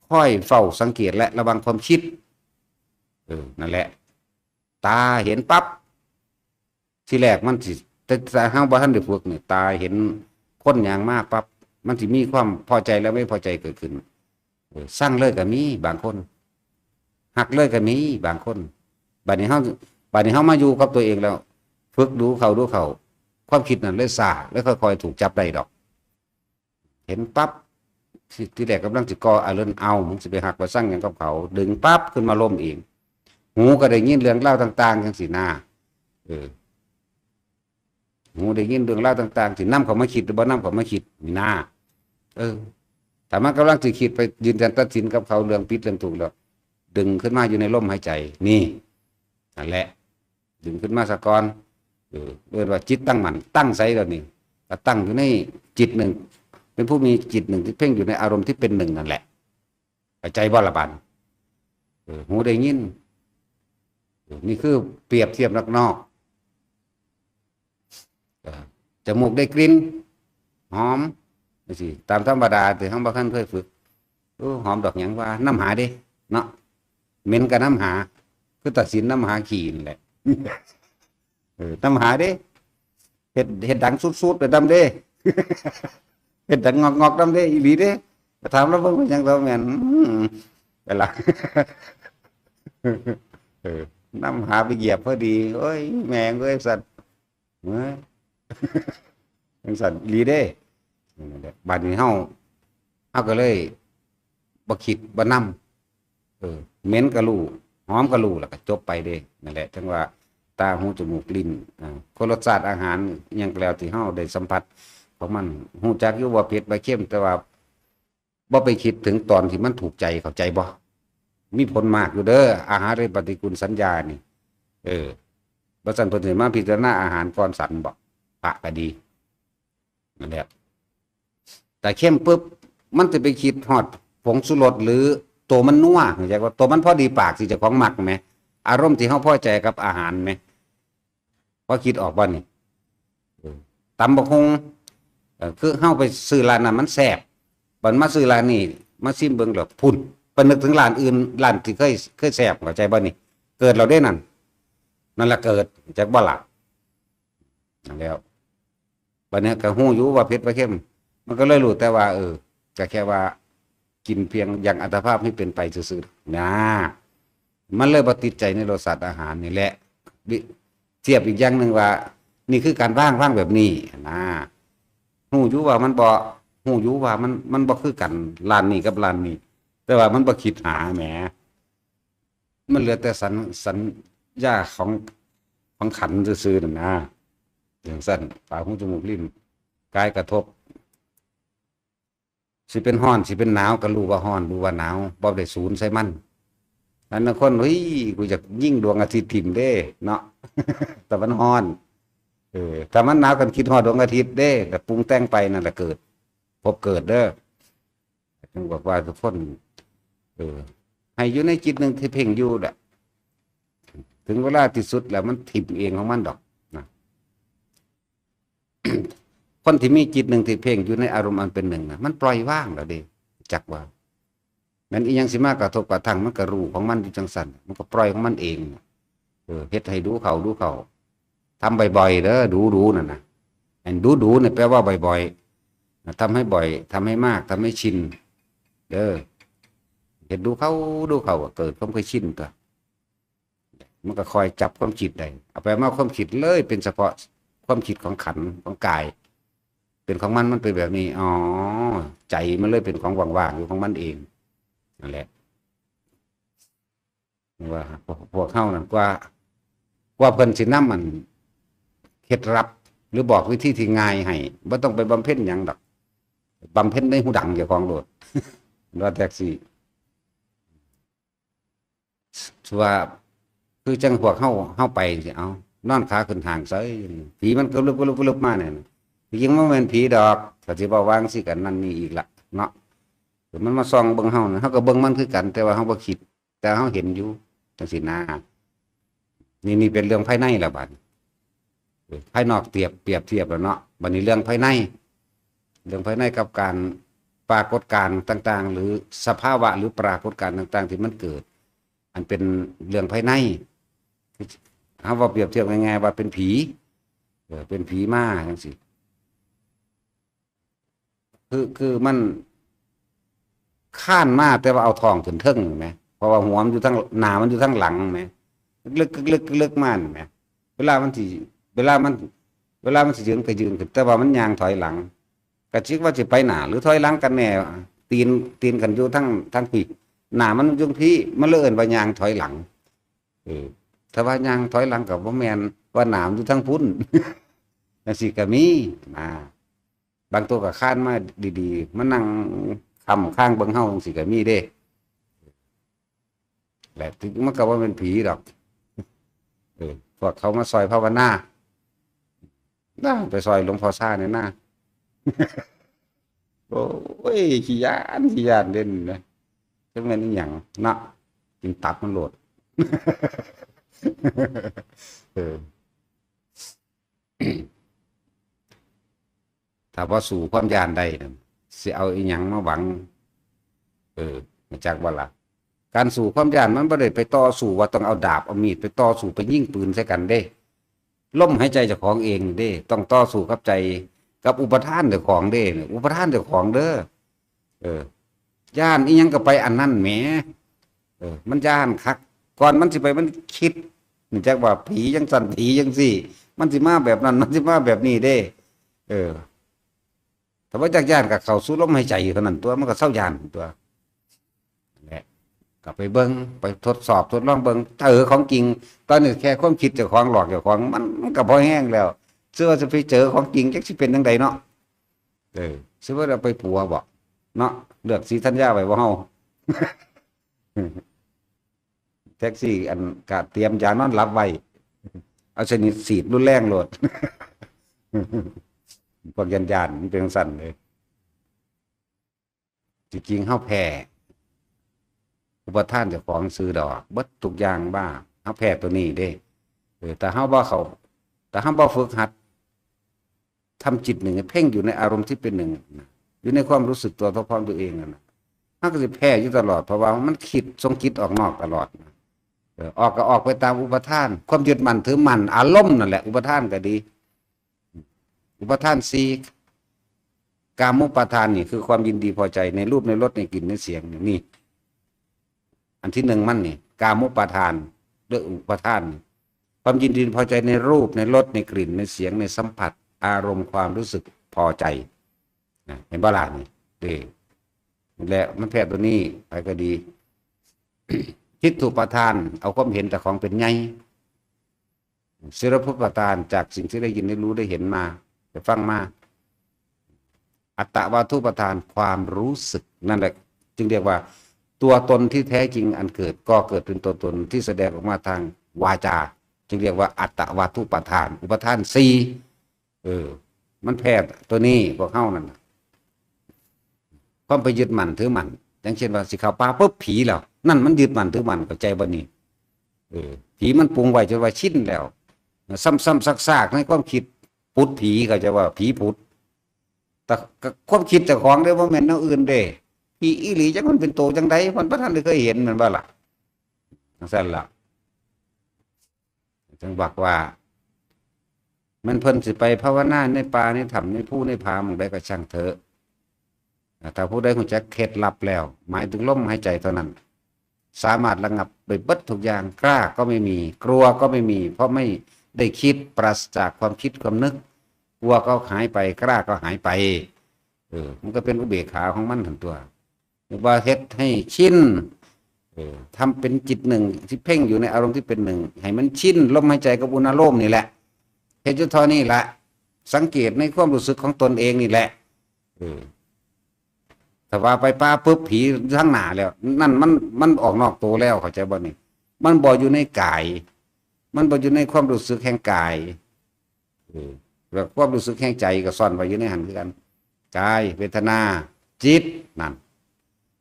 คอยเฝ้าสังเกตและระวังความคิด เออ นั่นแหละ ตาเห็นปั๊บ ทีแรกมันสิ แต่ แต่เฮาบ่ทันได้ฝึกนี่ ตาเห็นคนย่างมาปั๊บ มันสิมีความพอใจและไม่พอใจเกิดขึ้น เออ ซังเลยก็มีบางคน ฮักเลยก็มีบางคน บัดนี้เฮา บัดนี้เฮามาอยู่กับตัวเองแล้ว ฝึกดูเข้าดูเข้า ความคิดนั่นเลยซ่า เลยค่อยๆถูกจับได้ดอก เห็นปั๊บ ที ทีแรกกำลังสิก่ออารมณ์ เอา มึงสิไปฮักไปซังหยังกับเขา ดึงปั๊บขึ้นมาลมเอง หูก็ได้ยินเรื่องราวต่างๆจังซี่นา เออ หูได้ยินเรื่องราวต่างๆ สินำเขามาคิดหรือบ่นำเขามาคิดนี่นา เออ ถ้ามันกำลังสิคิดไปยืนยันตัดสินกับเขาเรื่องผิดเรื่องถูกแล้ว ดึงขึ้นมาอยู่ในลมหายใจ นี่ นั่นแหละ ดึงขึ้นมาซะก่อน เออ เรียกว่าจิตตั้งมั่น ตั้งใสแล้วนี่ ก็ตั้งอยู่ในจิตหนึ่ง เป็นผู้มีจิตหนึ่งที่เพ่งอยู่ในอารมณ์ที่เป็นหนึ่งนั่นแหละ เข้าใจบ่ล่ะบัด เออ หูได้ยิน เออ นี่คือเปรียบเทียบนอกๆ เออ จมูกได้กลิ่น หอม จังซี่ ตามธรรมดา แต่เฮาบ่ทันเคยฝึก โอ้ หอมดอกหยังว่า น้ำหาเด้ เนาะ เหม็นก็น้ำหา คือตัดสินน้ำหาขี้นั่นแหละ เออ น้ำหาเด้ เฮ็ด เฮ็ดดังสุดๆไปนำเด้ เฮ็ดดังงอกๆนำเด้ อีหลีเด้ ไปถามลาวเบิ่งเป็นหยัง ลาวแม่น อืม ไปละ เออ น้ำหาไปเหยียบพอดี โอ้ย แม่งเอ้ย สัตว์ เอ้ย จังซั่นอีหลีเด้ นั่นแหละ บัดนี้เฮา เฮาก็เลยบ่คิดบ่นำ เออ เหม็นก็รู้ หอมก็รู้ แล้วก็จบไปเด้ นั่นแหละ จั่งว่า ตา หู จมูก ลิ้น อ่า คนรสชาติอาหารอิหยังก็แล้วที่เฮาได้สัมผัสของมัน ฮู้จักอยู่ว่าเผ็ดว่าเค็ม แต่ว่า บ่ไปคิดถึงตอนที่มันถูกใจ เข้าใจบ่ มีผลมากอยู่เด้อ อาหารเรปฏิกูลสัญญานี่ เออ บ่ซั้นเพิ่นสิมาพิจารณาอาหารก่อนฉันบ่ พระก็ดี นั่นแหละ แต่เค็มปุ๊บ มันจะไปคิดฮอดผงชูรสหรือตัวมันนัว เข้าใจว่าตัวมันพอดีปากที่เจ้าของมักแหม อารมณ์ที่เฮาพอใจกับอาหารแหม พอคิดออกบ่นี่ เออ ตำบักหุ่ง เออ คือเฮาไปซื้อร้านนั้นมันแซ่บ บัดมาซื้อร้านนี้ มาชิมเบิ่งแล้ว พุ้น ไปนึกถึงร้านอื่น ร้านที่เคย เคยแซ่บ เข้าใจบ่นี่ เกิดแล้วเด้นั่น นั่นล่ะเกิด จักบ่ล่ะ นั่นแล้ว บัดนี้ก็ฮู้อยู่ว่าเผ็ดว่าเค็ม มันก็เลยรู้แต่ว่า เออ ก็แค่ว่า กินเพียงอย่างอัตภาพให้เป็นไปซื่อๆ นะ มันเลยบ่ติดใจในรสชาติอาหารนี่แหละ วิ เทียบอีกอย่างหนึ่งว่า นี่คือการวาง วางแบบนี้นะ ฮู้อยู่ว่ามันบ่ ฮู้อยู่ว่ามัน มันบ่คือกัน ร้านนี้กับร้านนี้ แต่ว่ามันบ่คิดหาแหม มันเหลือแต่สัญ สัญญาของ ของขันธ์ซื่อๆ นั่นนะ จั่งซั่น ตา หู จมูก ลิ้น กายกระทบ สิเป็นร้อน สิเป็นหนาว ก็รู้ว่าร้อน รู้ว่าหนาว บ่ได้สูนใส่มัน อันนั้นคน เฮ้ย กูอยากยิงดวงอาทิตย์ถิ่มเด้เนาะ แต่มันฮ้อน เออ ถ้ามันหนาวกันคิดฮอดดวงอาทิตย์เด้ แต่ปรุงแต่งไปนั่นแหละเกิด พบเกิดเด้อ จึงบอกว่าทุกคน เออ ให้อยู่ในจิตหนึ่งที่เพ่งอยู่แหละ ถึงเวลาที่สุดแล้วมันถิ่มเองของมันดอกนะ คนที่มีจิตหนึ่งที่เพ่งอยู่ในอารมณ์อันเป็นหนึ่งนะ มันปล่อยวางแล้วเด้ จักว่า แม่นอีหยังสิมากระทบกระทั่ง มันก็รู้ของมันอยู่จังซั่น มันก็ปล่อยของมันเอง เออ เฮ็ดให้ดูเข้า ดูเข้า ทำบ่อยๆ เด้อ ดูๆ นั่นนะ อันดูๆ เนี่ยแปลว่าบ่อยๆ นะ ทำให้บ่อย ทำให้มาก ทำให้ชิน เด้อ เฮ็ดดูเข้า ดูเข้า ก็เกิดความเคยชินตัว มันก็คอยจับความคิดได้ เอาไปมาความคิดเลย เป็นเฉพาะความคิดของขันธ์ของกาย เป็นของมัน มันเป็นแบบนี้ อ๋อ ใจมันเลยเป็นของว่างๆ อยู่ของมันเอง นั่นแหละ ว่าพวก พวกเฮานั่น กว่า กว่าเพิ่นสินำอันเคล็ดลับ หรือบอกวิธีที่ง่ายให้ บ่ต้องไปบำเพ็ญหยังดอก บำเพ็ญในหูดังเจ้าของโลด ว่าแท็กซี่ ว่า คือจังพวกเฮา เฮาไปสิ เอา นอนขาขึ้นห้างเซย ผีมันกระลึบกระลึบกระลึบมาเนี่ย จริงๆ มันบ่แม่นผีดอก ก็สิเว้าว่าจั่งซี้กัน นั่นนี่อีกละเนาะ มันมาส่องเบิ่งเฮาน่ะ เฮาก็เบิ่งมันคือกัน แต่ว่าเฮาบ่คิด แต่เฮาเห็นอยู่ จั่งซี้นะ นี่ นี่เป็นเรื่องภายในละบัดนี้ เออ ภายนอกเปรียบ เปรียบเทียบแล้วเนาะ บัดนี้เรื่องภายใน เรื่องภายในกับการปรากฏการณ์ต่างๆ หรือสภาวะหรือปรากฏการณ์ต่างๆ ที่มันเกิด อันเป็นเรื่องภายใน เฮาว่าเปรียบเทียบง่ายๆ ว่าเป็นผี เออ เป็นผีมาจั่งซี้ คือ คือมันคานมา แต่ว่าเอาท้องขึ้นเทิงแหม เพราะว่าหัวมันอยู่ทาง หน้ามันอยู่ทางหลังแหม ลึกๆ ลึกๆ มาแหม เวลามันสิ เวลามัน เวลามันสิยืนก็ยืนขึ้น แต่ว่ามันย่างถอยหลัง ก็จักว่าสิไปหน้าหรือถอยหลังกันแน่ ตีน ตีนกันอยู่ทาง ทางพี้ หน้ามันอยู่พี้ มันเลยเอิ้นว่าย่างถอยหลัง เออ ถ้าว่าย่างถอยหลังก็บ่แม่น ว่าหน้ามันอยู่ทางพุ้น จั่งซี้ก็มีนะ บางตัวก็คานมาดีๆ มานั่งค้ำคางเบิ่งเฮาจั่งซี้ก็มีเด้ แหละ มันก็บ่แม่นผีดอก เออ พวกเขามาซอยภาวนา นะ ไปซอยหลวงพ่อซ่าเนี่ยนะ โอ้ย ขี้ย้าน ขี้ย้านเด่นนะ จักแม่นอีหยังเนาะ กินตับมันโลด เออ ถ้าว่าสู้ความย้านได้นั่น สิเอาอีหยังมาหวัง เออ รู้จักบ่ล่ะ การสู้ความย้านมันบ่ได้ไปต่อสู้ว่าต้องเอาดาบเอามีดไปต่อสู้ไปยิงปืนใส่กันเด้ ลมหายใจเจ้าของเองเด้ ต้องต่อสู้กับใจ กับอุปาทานเจ้าของเด้ อุปาทานเจ้าของเด้อ เออ ย้านอีหยังก็ไปอันนั้นแหม เออ มันย้านคัก ก่อนมันสิไปมันคิด รู้จักว่าผีจั่งซั้น ผีจั่งซี้ มันสิมาแบบนั้น มันสิมาแบบนี้เด้ เออ ถ้าบ่จักย้านก็เข้าสู่ลมหายใจเท่านั้นตั๊ว มันก็เซาย้านตั๊ว แหละ ก็ไปเบิ่ง ไปทดสอบทดลองเบิ่ง เจอของจริง ตอนนี้แค่ความคิดเจ้าของหลอกเจ้าของ มัน มันก็พอแฮงแล้ว เชื่อว่าสิไปเจอของจริง จักสิเป็นจั่งใดเนาะ เออ สิว่าเอาไปปัวบ่ เนาะ เลือกศรีธัญญาไว้บ่เฮา แท็กซี่อันกะเตรียมยานอนหลับไว้ เอาชนิดฉีดรุนแรงโลด พวกย้านๆ มันเป็นจั่งซั้นเลย จริงๆ เฮาแพ้อุปาทานเจ้าของซื่อดอก เบิดทุกอย่างบ้า เฮาแพ้ตัวนี้เด้ เออ ถ้าเฮาบ่เข้า ถ้าเฮาบ่ฝึกหัด ทำจิตหนึ่งให้เพ่งอยู่ในอารมณ์ที่เป็นหนึ่งนะ อยู่ในความรู้สึกตัวเท่าพร้อมตัวเองนั่นนะ มันก็สิแพ้อยู่ตลอด เพราะว่ามันคิด ส่งจิตออกนอกตลอดนะ เออ ออกก็ออกไปตามอุปาทาน ความยึดมั่นถือมั่น อารมณ์นั่นแหละ อุปาทานก็ดี อุปาทานสี่ กามุปาทานนี่คือความยินดีพอใจในรูปในรสในกลิ่นในเสียงนี่ อันที่หนึ่งมันนี่ กามุปาทาน ด้วยอุปาทานนี่ ความยินดีพอใจในรูปในรสในกลิ่นในเสียงในสัมผัส อารมณ์ความรู้สึกพอใจนะ เห็นบ่ล่ะนี่ เออ และมันแพ้ตัวนี้ไปก็ดี ทิฏฐุปาทาน เอาความเห็นแต่ของเป็นใหญ่ สีลพุปปาทาน จากสิ่งที่ได้ยินได้รู้ได้เห็นมา ได้ฟังมา อัตตวาทุปาทาน ความรู้สึก นั่นแหละ จึงเรียกว่า ตัวตนที่แท้จริงอันเกิดก็เกิดเป็นตัวตนที่แสดงออกมาทางวาจา จึงเรียกว่าอัตตวาทุปาทาน อุปาทานสี่ เออ มันแพ้ตัวนี้พวกเฮานั่นน่ะ ความไปยึดมั่นถือมั่น อย่างเช่นว่าสิเข้าป่าปุ๊บผีแล้ว นั่นมันยึดมั่นถือมั่น เข้าใจบ่นี่ เออ ผีมันปรุงไว้จนว่าชินแล้ว ซ้ำๆซากๆในความคิด ผุดผี เข้าใจว่าผีผุด แต่ความคิดเจ้าของเด้ บ่แม่นแนวอื่นเด้ ผีอีหลีจักมันเป็นโตจังใด มันบ่ทันได้เคยเห็น แม่นบ่ล่ะ จังซั่นล่ะ จังบอกว่า แม่นเพิ่นสิไปภาวนาในป่าในถ้ำในภูในผาหม่องใดก็ช่างเถอะ ถ้าผู้ใดรู้จักเคล็ดลับแล้ว หมายถึงลมหายใจเท่านั้น สามารถระงับได้เบิดทุกอย่าง กล้าก็ไม่มี กลัวก็ไม่มี เพราะไม่ได้คิด ปราศจากความคิดความนึก กลัวก็หายไป กล้าก็หายไป เออ มันก็เป็นอุเบกขาของมันหั่นตั๊ว หรือว่าเฮ็ดให้ชิน เออ ทำเป็นจิตหนึ่งที่เพ่งอยู่ในอารมณ์ที่เป็นหนึ่ง ให้มันชิน ลมหายใจกับอุณาโลมนี่แหละ เฮ็ดอยู่เท่านี้ละ สังเกตในความรู้สึกของตนเองนี่แหละ เออ ถ้าว่าไปป่าปุ๊บผีทั้งหน้าแล้ว นั่นมัน มันออกนอกตัวแล้ว เข้าใจบ่นี่ มันบ่อยู่ในกาย มันบ่อยู่ในความรู้สึกแห่งกาย เออ แล้วความรู้สึกแห่งใจก็ซ่อนไว้อยู่ในหั้นคือกัน กาย เวทนา จิต นั่น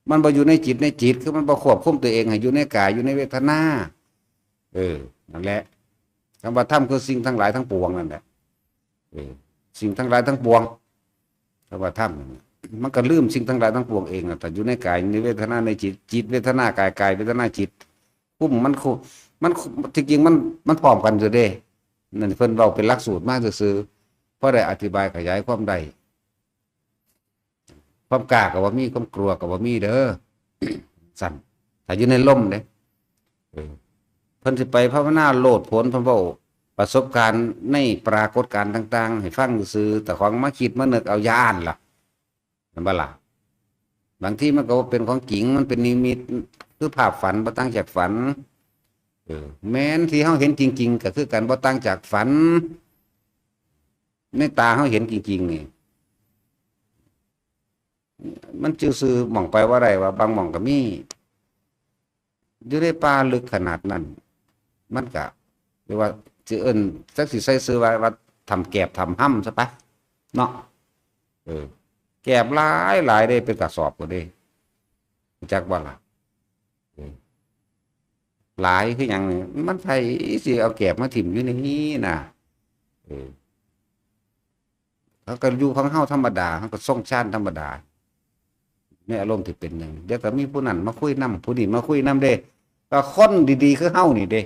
มันบ่อยู่ในจิตในจิต คือมันบ่ควบคุมตัวเองให้อยู่ในกาย อยู่ในเวทนา เออ นั่นแหละ คำว่าธรรมคือสิ่งทั้งหลายทั้งปวงนั่นแหละ เออ สิ่งทั้งหลายทั้งปวง คำว่าธรรมนั่นน่ะ มันก็ลืมสิ่งทั้งหลายทั้งปวงเองน่ะ แต่อยู่ในกาย ในเวทนา ในจิต จิตเวทนา กาย กายเวทนา จิต คุ้มมันคุ มันคุ ที่จริงมัน มันพร้อมกันอยู่เด้ นั่นเพิ่นเว้าเป็นหลักสูตรมาซื่อๆ พอได้อธิบายขยายความได้ ความกล้าก็บ่มี ความกลัวก็บ่มีเด้อ ซั่น ถ้าอยู่ในลมเด้ เออ เพิ่นสิไปภาวนาโลดโผน เพิ่นเว้าประสบการณ์ในปรากฏการณ์ต่างๆ ให้ฟังซื่อๆ แต่ของมาคิดมานึกเอา ย้านล่ะ แม่นบ่ล่ะ บางทีมันก็บ่เป็นของจริง มันเป็นนิมิต คือภาพฝัน บ่ต่างจากฝัน เออ แม้นที่เฮาเห็นจริงๆ ก็คือกัน บ่ต่างจากฝัน ในตาเฮาเห็นจริงๆ นี่ มันจื่อซื่อหม่องไปบ่ได้ ว่าบางหม่องก็มี อยู่ในป่าลึกขนาดนั้น มันก็ หรือว่าสิเอิ้น จักสิใส่ชื่อว่า ว่าถ้ำแกบถ้ำฮ่ำซะปะ เนาะ เออ แกบหลายหลายเด้ เป็นกระสอบพุ้นเด้ รู้จักบ่ล่ะ เออ หลายคือหยังนี่ มันไผสิเอาแกบมาถิ่มอยู่ในนี้น่ะ เออ เขาก็อยู่ของเฮาธรรมดา เฮาก็ทรงฌานธรรมดา ในอารมณ์ที่เป็นหนึ่ง เดี๋ยวก็มีผู้นั้นมาคุยนำ ผู้นี้มาคุยนำเด้ ก็คนดีๆ คือเฮานี่เด้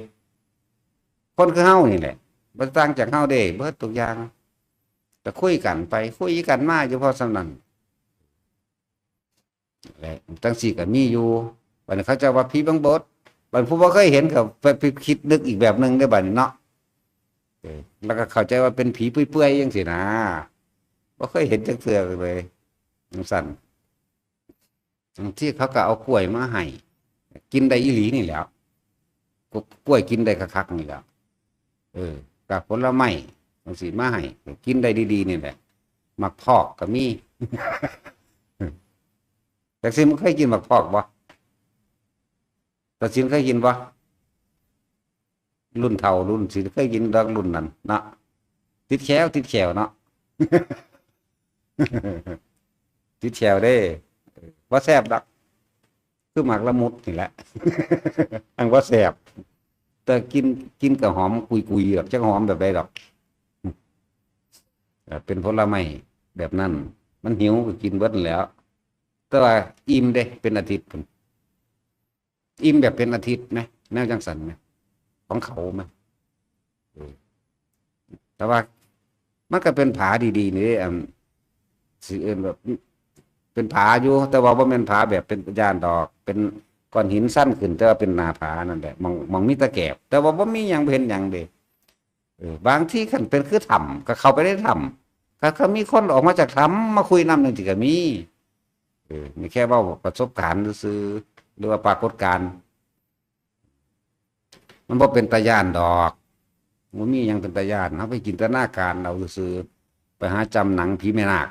คนคือเฮานี่แหละ บ่ต่างจากเฮาเด้ เบิดทุกอย่าง ก็คุยกันไป คุยกันมาอยู่พอส่ำนั้น และจั่งซี้ก็มีอยู่ บัดนี้เขาเจ้าว่าผีบังบด บัดผู้บ่เคยเห็นก็ไป ไปคิดนึกอีกแบบหนึ่งเด้อบัดนี้เนาะ เออ แล้วก็เข้าใจว่าเป็นผีเปื่อยๆ จั่งซี้นะ บ่เคยเห็นจักเทื่อเลย จั่งซั้น บางทีเขาก็เอากล้วยมาให้ กินได้อีหลีนี่แหล้ว กล้วยกินได้คักๆ นี่แหล้ว เออ กับผลไม้จั่งซี้มาให้ กินได้ดีๆ นี่แหละ หมากพอกก็มี จักสิมันเคยกินหมากพอกบ่ ตาสินเคยกินบ่ รุ่นเฒ่ารุ่นสินเคยกินดอกรุ่นนั้นเนาะ ติดแขว ติดแขวเนาะ ติดแขวเด้ บ่แซ่บดอก คือหมากละมุดนี่แหละ อังบ่แซ่บ แต่กิน กินก็หอมกุยๆ ดอก จักหอมแบบใดดอก เอ่อ เป็นผลไม้แบบนั้น มันหิวก็กินเบิดนั่นแหล้ว แต่ว่าอิ่มเด้ เป็นอาทิตย์พุ้น อิ่มแบบเป็นอาทิตย์นะ แนวจั่งซั้นนะ ของเขาไหม เออ แต่ว่ามันก็เป็นผาดีๆ นี่เด้ อัน สิเอิ้นแบบ เป็นผาอยู่ แต่ว่าบ่แม่นผาแบบเป็นย่านดอก เป็นก้อนหินชันขึ้น แต่ว่าเป็นหน้าผานั่นแหละ หม่อง หม่องมีตะแกบ แต่ว่าบ่มีหยัง บ่เห็นหยังเด้ เออ บางทีคันเป็นคือถ้ำ ก็เข้าไปในถ้ำ ก็ ก็มีคนออกมาจากถ้ำมาคุยนำจั่งซี้ก็มี เออ นี่แค่เว้าประสบการณ์ซื่อๆ หรือว่าปรากฏการณ์ มันบ่เป็นตาย้านดอก บ่มีหยังเป็นตาย้าน เฮาไปจินตนาการเอาซื่อๆ ไปหาจำหนังผีแม่นาค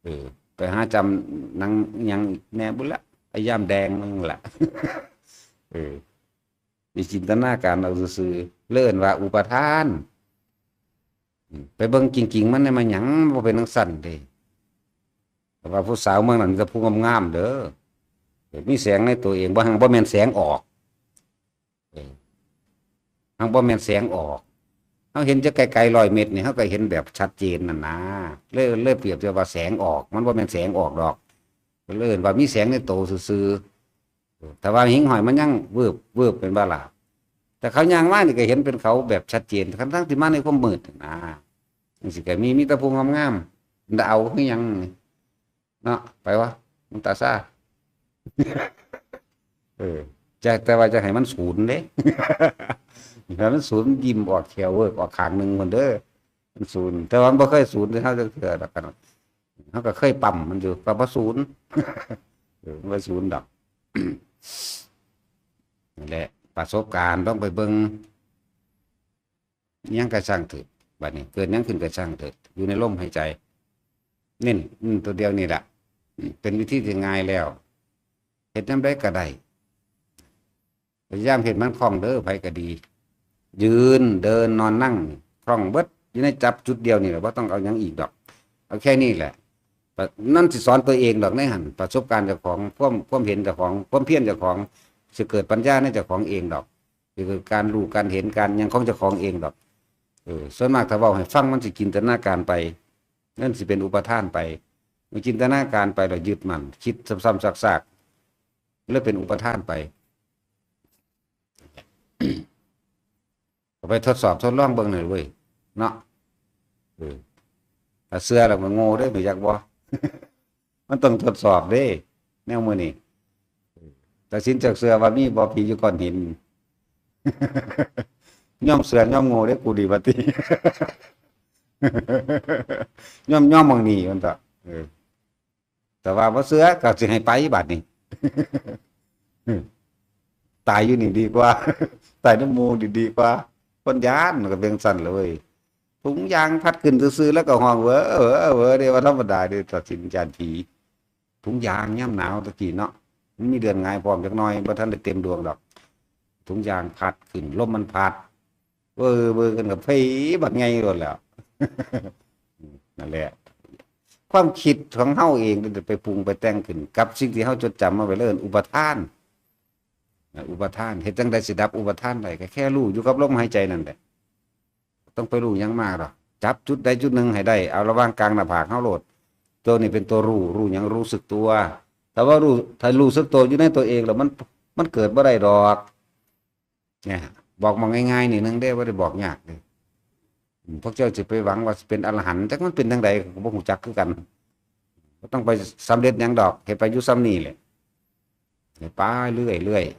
เออ ไปหาจำหนังหยังอีกแหน่บุ้นละ อ้ย่ามแดงนั่นแหละ เออ มีจินตนาการเอาซื่อๆ เลยเอิ้นว่าอุปาทาน อืม ไปเบิ่งจริงๆ มันเนี่ยมันหยังบ่เป็นจั่งซั้นเด้ แต่ว่าผู้สาวเมืองนั้นมีแต่ผู้งามๆ เด้อ เออ มีแสงในตัวเอง บ่หังบ่แม่นแสงออก เออ หังบ่แม่นแสงออก เฮาเห็นจะไกลๆ ร้อยเมตรนี่ เฮาก็เห็นแบบชัดเจนนั่นนะ เลย เลยเปรียบเทียบว่าแสงออก มันบ่แม่นแสงออกดอก ก็เลยเอิ้นว่ามีแสงในโตซื่อๆ เออ แต่ว่าหิ่งห้อยมันยังวืบ วืบ เป็นบ่ล่ะ แต่เขาย่างมานี่ก็เห็นเป็นเขาแบบชัดเจน ทั้งๆ ที่มาในความมืดน่ะนะ จั่งซี้ก็มี มีแต่ผู้งามๆ ดาวคือหยังนี่ เนาะ ไปวะ มันตาซ่า เออ จะ แต่ว่าจะให้มันศูนย์เด้ ถ้ามันศูนย์ ยิ้มออกแข้วเวิกออกข้างหนึ่งพุ้นเด้อ มันศูนย์ แต่ว่ามันบ่เคยศูนย์เฮาจักเทื่อดอกกัน เฮาก็เคยปั๊มมันอยู่ ก็บ่ศูนย์ เออ มันบ่ศูนย์ดอก นั่นแหละ ประสบการณ์ต้องไปเบิ่ง หยังก็ช่างเถอะ บัดนี้เกิดหยังขึ้นก็ช่างเถอะ อยู่ในลมหายใจ เน้น อืม ตัวเดียวนี่แหละ อืม เป็นวิธีที่ง่ายแล้ว เฮ็ดยามใดก็ได้ พยายามเฮ็ดมันคล่องเด้อ ไผก็ดี ยืน เดิน นอน นั่ง คล่องเบิด อยู่ในจับจุดเดียวนี่แหละ บ่ต้องเอาหยังอีกดอก เอาแค่นี้แหละ นั่นสิสอนตัวเองดอกในหั่น ประสบการณ์เจ้าของ ความ ความเห็นเจ้าของ ความเพียรเจ้าของ สิเกิดปัญญาในเจ้าของเองดอก สิเกิดการรู้ การเห็น การหยังของเจ้าของเองดอก เออ ส่วนมากถ้าเว้าให้ฟังมันสิจินตนาการไป นั่นสิเป็นอุปาทานไป เมื่อจินตนาการไปแล้วยึดมั่น คิดซ้ำๆ ซากๆ แล้วเป็นอุปาทานไป ก็ไปทดสอบทดลองเบิ่งหน่อยเว้ย เนาะ เออ ถ้าเชื่อแล้วก็โง่เด้อ บ่อยากบ่ มันต้องทดสอบเด้ แนวมื้อนี้ ตัดสินจากเชื่อว่ามีบ่ผีอยู่ก้อนหิน ยอมเชื่อยอมโง่เด้อ กูดีว่าติ ยอม ยอมหม่องนี้ มันก็ เออ แต่ว่าบ่เชื่อก็สิให้ไปบัดนี้ ตายอยู่นี่ดีกว่า ตายนำหมู่นี่ดีกว่า คนย้านมันก็เป็นจั่งซั้นล่ะเว้ย ถุงยางพัดขึ้นซื่อๆ แล้วก็ฮ้องเว้อเว้อเว้อเด้ ว่าธรรมดาเด้ ตัดสินย้านผี ถุงยางยามหนาวตะกี้เนาะ มันมีเดือนหงายพร้อมจักหน่อย บ่ทันได้เต็มดวงดอก ถุงยางพัดขึ้น ลมมันพัด เว้อเว้อกันก็เพบักใหญ่โลดแหล้ว นั่นแหละ ความคิดของเฮาเองไปปรุงไปแต่งขึ้น กับสิ่งที่เฮาจดจำมาไว้ เลยเอิ้นอุปาทาน อุปาทาน เฮ็ดจั่งใดสิดับอุปาทานได้ ก็แค่รู้อยู่กับลมหายใจนั่นแหละ ต้องไปรู้หยังมากดอก จับจุดใดจุดหนึ่งให้ได้ เอาระหว่างกลางหน้าผากเฮาโลด ตัวนี้เป็นตัวรู้ รู้หยัง รู้สึกตัว แต่ว่ารู้ ถ้ารู้สึกตัวอยู่ในตัวเองแล้วมัน มันเกิดบ่ได้ดอก เนี่ย บอกหม่องง่ายๆ นี่หนึ่งเด้ บ่ได้บอกยากเด้ อืม พวกเจ้าสิไปหวังว่าสิเป็นอรหันต์ จักมันเป็นจั่งใดก็บ่ฮู้จักคือกัน บ่ต้องไปสำเร็จหยังดอก เฮ็ดไปอยู่ส่ำนี้แหละ เฮ็ดไปเรื่อยๆ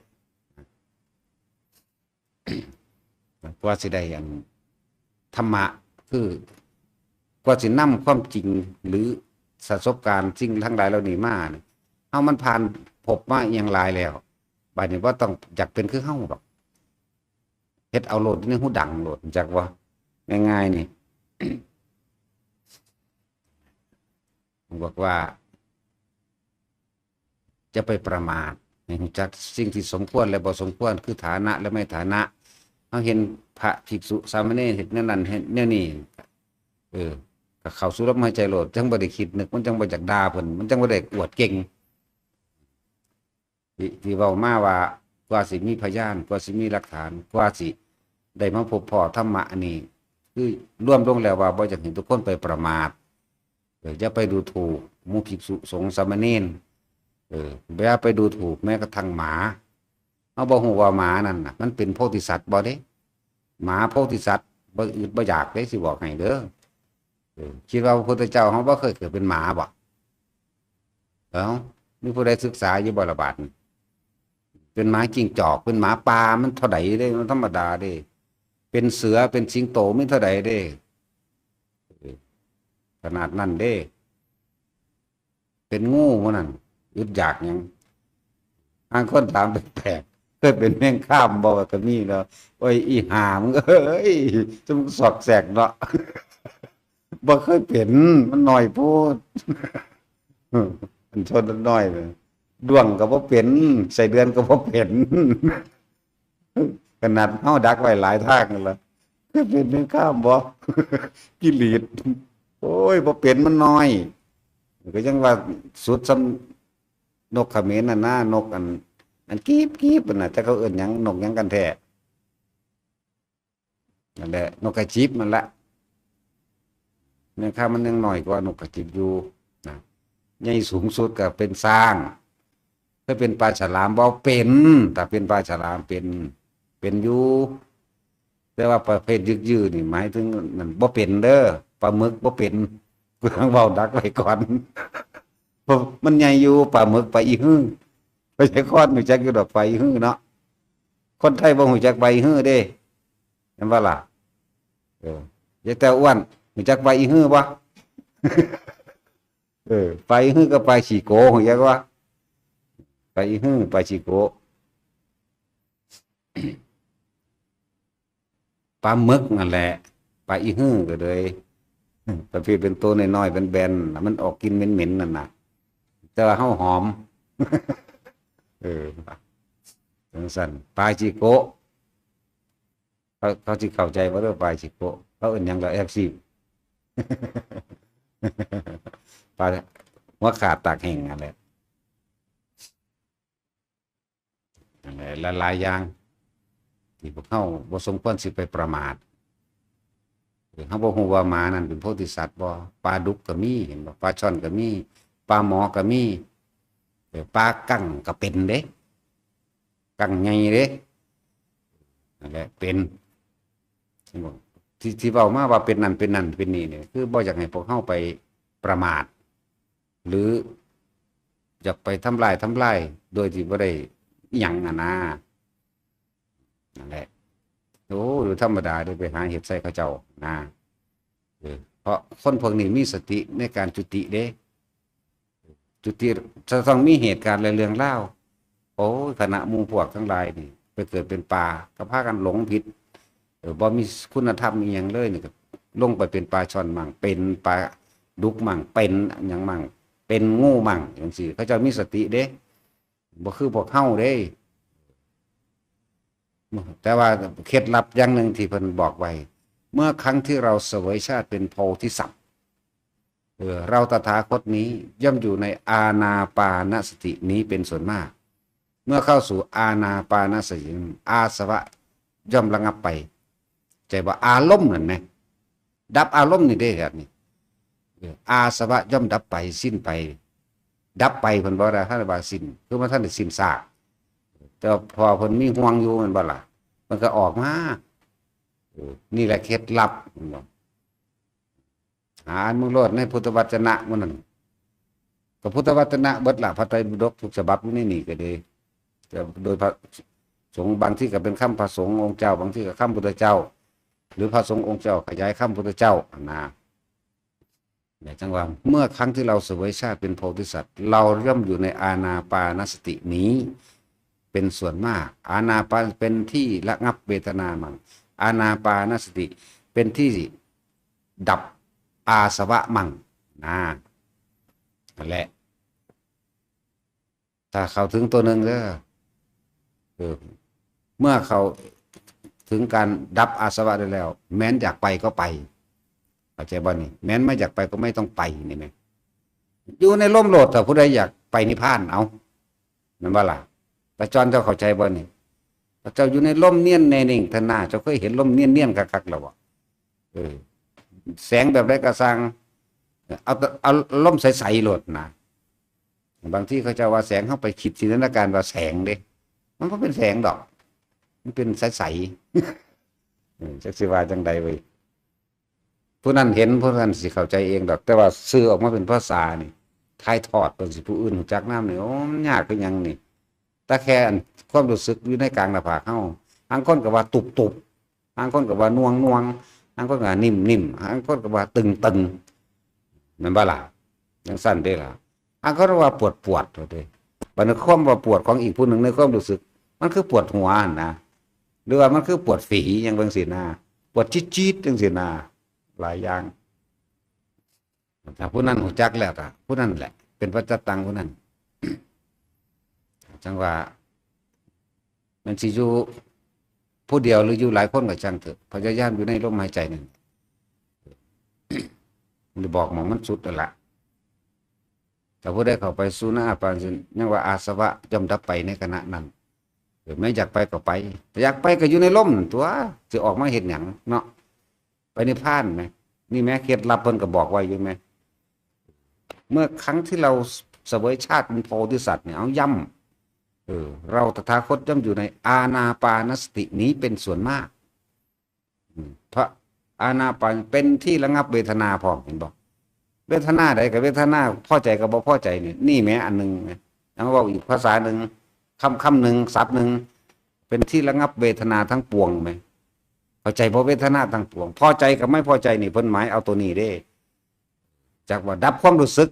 กว่าสิได้อันธรรมะ คือกว่าสินำความจริง หรือประสบการณ์สิ่งทั้งหลายเหล่านี้มานี่ เฮามันผ่านภพมาอีหยังหลายแล้ว บัดนี้บ่ต้องอยากเป็นคือเฮาดอก เฮ็ดเอาโลด ในหูดังโลด จักว่า ง่ายๆ นี่ ผมบอกว่า จะไปประมาท ให้รู้จักสิ่งที่สมควรและบ่สมควร คือฐานะและไม่ฐานะ เฮาเห็นพระภิกษุสามเณรเฮ็ดแนวนั้นเฮ็ดแนวนี้ เออ ก็เข้าสู่ลมหายใจโลด จั่งบ่ได้คิดนึก มันจั่งบ่อยากด่าเพิ่น มันจั่งบ่ได้อวดเก่ง ที่ ที่เว้ามาว่า กว่าสิมีพยาน กว่าสิมีหลักฐาน กว่าสิได้มาพบพ้อธรรมะอันนี้ คือรวมลงแล้วว่าบ่อยากให้ทุกคนไปประมาท เออ อย่าไปดูถูกหมู่ภิกษุสงฆ์สามเณร เออ อย่าไปดูถูกแม้กระทั่งหมา เฮาบ่ฮู้ว่าหมานั่นน่ะ มันเป็นโพธิสัตว์บ่เด้ หมาโพธิสัตว์บ่อึดบ่อยากเด้ สิบอกให้เด้อ เออ คิดว่าพระพุทธเจ้าเฮาบ่เคยเกิดเป็นหมาบ่ เอ้า มีผู้ใดศึกษาอยู่บ่ละบาดนี้ เป็นหมาจิ้งจอก เป็นหมาป่า มันเท่าใดเด้ มันธรรมดาเด้ เป็นเสือ เป็นสิงโต มันเท่าใดเด้ เออ ขนาดนั้นเด้ เป็นงูหมู่นั่น อึดอยากหยัง บางคนถามแปลกๆ เคยเป็นแมงคามบ่ ก็มีเนาะ โอ้ย อีห่ามึงเอ้ย จะมึงซอกแซกเนาะ บ่เคยเป็น มันน้อยโพด มันชนมันน้อยเลย ด้วงก็บ่เป็น ไส้เดือนก็บ่เป็น ขนาดเฮาดักไว้หลายทางแล้ว คือเป็นแม่งข้ามบ่ กิเลส โอ้ย บ่เป็นมันน้อย ก็ยังว่าสุดส่ำนกเขมรน่ะนะ นกอัน อันกีบกีบน่ะ แต่เขาเอิ้นหยัง นกหยังกันแท้ นั่นแหละ นกกระจิบมันละ แม่งข้ามมันยังน้อยกว่านกกระจิบอยู่นะ ใหญ่สูงสุดก็เป็นช้าง ถ้าเป็นปลาฉลามบ่เป็น ถ้าเป็นปลาฉลามเป็น เป็นอยู่ แต่ว่าประเภทยึกยือนี่หมายถึงนั่นบ่เป็นเด้อ ปลาหมึกบ่เป็น กูต้องเว้าดักไว้ก่อน เพราะมันใหญ่อยู่ ปลาหมึก ปลาอีหื้อ ประชากรรู้จักอยู่ดอก ปลาอีหื้อเนาะ คนไทยบ่รู้จักปลาอีหื้อเด้ เห็นบ่ล่ะ เออ ยายแต้วอ้วน รู้จักปลาอีหื้อบ่ เออ ปลาอีหื้อกับปลาขี้โก รู้จักบ่ ปลาอีหื้อ ปลาขี้โก ปลาหมึกนั่นแหละ ปลาอีหื้อก็เลย ประเภทเป็นตัวน้อยๆ แบนๆ แล้วมันออกกลิ่นเหม็นๆ นั่นน่ะ แต่ว่าเฮาหอม เออ จังซั่น ปลาจิโกะ เขา เขาสิเข้าใจบ่เด้อ ปลาจิโกะ เขาเอิ้นหยังล่ะ เอฟซี ปลาหัวขาดตากแห้งนั่นแหละ นั่นแหละ หลายๆ อย่าง ที่พวกเฮาบ่สมควรสิไปประมาท เฮาบ่ฮู้ว่าหมานั่นเป็นโพธิสัตว์บ่ ปลาดุกก็มี เห็นบ่ ปลาช่อนก็มี ปลาหมอก็มี เออ ปลากั้งก็เป็นเด้ กั้งใหญ่เด้ นั่นแหละ เป็น เห็นบ่ ที่ ที่เว้ามาว่าเป็นนั่นเป็นนั่นเป็นนี่เนี่ย คือบ่อยากให้พวกเฮาไปประมาท หรืออยากไปทำลาย ทำลาย โดยที่บ่ได้อิหยังอะนะ นั่นแหละ โอ้ หรือธรรมดาเด้ ไปหาเฮ็ดใส่เขาเจ้านะ เออ เพราะคนพวกนี้มีสติในการจุติเด้ จุติจะต้องมีเหตุการณ์และเรื่องราว โอ้ย คณะหมู่พวกทั้งหลายนี่ ไปเกิดเป็นปลา ก็พากันหลงผิด เออ บ่มีคุณธรรมอีหยังเลยนี่ ก็ลงไปเป็นปลาช่อนมั่ง เป็นปลาดุกมั่ง เป็นหยังมั่ง เป็นงูมั่ง จังซี้ เขาเจ้ามีสติเด้ บ่คือพวกเฮาเด้ แต่ว่าเคล็ดลับอย่างหนึ่งที่เพิ่นบอกไว้ เมื่อครั้งที่เราเสวยชาติเป็นโพธิสัตว์ เออ เราตถาคตนี้ย่อมอยู่ในอานาปานสตินี้เป็นส่วนมาก เมื่อเข้าสู่อานาปานสติ อาสวะย่อมระงับไป ใจว่าอารมณ์นั่นแหม ดับอารมณ์นี่เด้ครับนี่ เออ อาสวะย่อมดับไป สิ้นไป ดับไปเพิ่นบ่ได้ ท่านว่าสิ้น คือว่าท่านได้สิ้นซาก แต่ว่าพอเพิ่นมีห่วงอยู่แม่นบ่ล่ะ มันก็ออกมา เออ นี่แหละเคล็ดลับ แม่นบ่ หาอ่านมึงโลดในพุทธวจนะมื้อนั้น ก็พุทธวจนะเบิดล่ะ พระไตรปิฎกทุกฉบับอยู่ในนี่ก็ดี แต่โดยพระสงฆ์ บางทีก็เป็นคำพระสงฆ์องค์เจ้า บางทีก็คำพุทธเจ้า หรือพระสงฆ์องค์เจ้าขยายคำพุทธเจ้านะ เนี่ยจังว่า เมื่อครั้งที่เราเสวยชาติเป็นโพธิสัตว์ เราย่อมอยู่ในอานาปานสตินี้ เป็นส่วนมาก อานาปานเป็นที่ระงับเวทนามั่ง อานาปานสติเป็นที่ดับอาสวะมั่งนะ นั่นแหละ ถ้าเข้าถึงตัวหนึ่งเด้อ เออ เมื่อเข้าถึงการดับอาสวะได้แล้ว แม้นอยากไปก็ไป เข้าใจบ่นี่ แม้นไม่อยากไปก็ไม่ต้องไป นี่แหม อยู่ในร่มโลด ถ้าผู้ใดอยากไปนิพพาน เอา แม่นบ่ล่ะ พระจอนเจ้าเข้าใจบ่นี่ พระเจ้าอยู่ในร่มเนียนแน่นิ่ง ท่านน่า เจ้าเคยเห็นร่มเนียนๆ คักๆ แล้วบ่ เออ แสงแบบใดก็ซ่าง เอาแต่ เอาร่มใสๆ โลดนะ บางทีเขาเจ้าว่าแสง เฮาไปคิดจินตนาการว่าแสงเด้ มันบ่เป็นแสงดอก มันเป็นใสๆ เออ จักสิว่าจังใดเว้ย ผู้นั้นเห็น ผู้นั้นสิเข้าใจเองดอก แต่ว่าสื่อออกมาเป็นภาษานี่ ถ่ายทอดเพิ่นสิผู้อื่นรู้จักนำนี่ โอ้ มันยากคือหยังนี่ แต่แค่อันความรู้สึกอยู่ในกลางหน้าผากเฮา บางคนก็ว่าตุบๆ บางคนก็ว่าหน่วงๆ บางคนก็ว่านิ่มๆ บางคนก็ว่าตึงๆ แม่นบ่ล่ะ จังซั่นเด้ล่ะ บางคนว่าปวดๆ ว่าเด้ บัดนี้ความว่าปวดของอีกผู้หนึ่งในความรู้สึก มันคือปวดหัวหั่นนะ หรือว่ามันคือปวดฝี หยังจังซี้นะ ปวดจี๊ดๆ จังซี้นะ หลายอย่าง ถ้าผู้นั้นรู้จักแล้วก็ ผู้นั้นแหละ เป็นปัจจตังผู้นั้น จั่งว่า มันสิอยู่ผู้เดียวหรืออยู่หลายคนก็ช่างเถอะ พยายามอยู่ในลมหายใจนั่น มันบอกหม่องมันสุดนั่นล่ะ แต่ผู้ใดเข้าไปสู่ณอาปานสิยังว่าอาสวะย่อมดับไปในขณะนั้น เออ แม้อยากไปก็ไป แต่อยากไปก็อยู่ในลมนั่นตั๊ว สิออกมาเฮ็ดหยังเนาะ ไปนิพพานแหม นี่แหม เคล็ดลับเพิ่นก็บอกไว้อยู่แหม เมื่อครั้งที่เราเสวยชาติเป็นโพธิสัตว์เนี่ย เอาย้ำ เออ เราตถาคตย่อมอยู่ในอานาปานสตินี้เป็นส่วนมาก อืม เพราะอานาปานเป็นที่ระงับเวทนาพร้อม เห็นบ่ เวทนาใดกับเวทนา พอใจกับบ่พอใจนี่ นี่แหมอันหนึ่งแหม เอามาเว้าอีกภาษาหนึ่ง คำคำหนึ่ง ศัพท์หนึ่ง เป็นที่ระงับเวทนาทั้งปวงแหม เข้าใจบ่ เวทนาทั้งปวง พอใจกับไม่พอใจนี่ เพิ่นหมายเอาตัวนี้เด้ จักว่าดับความรู้สึก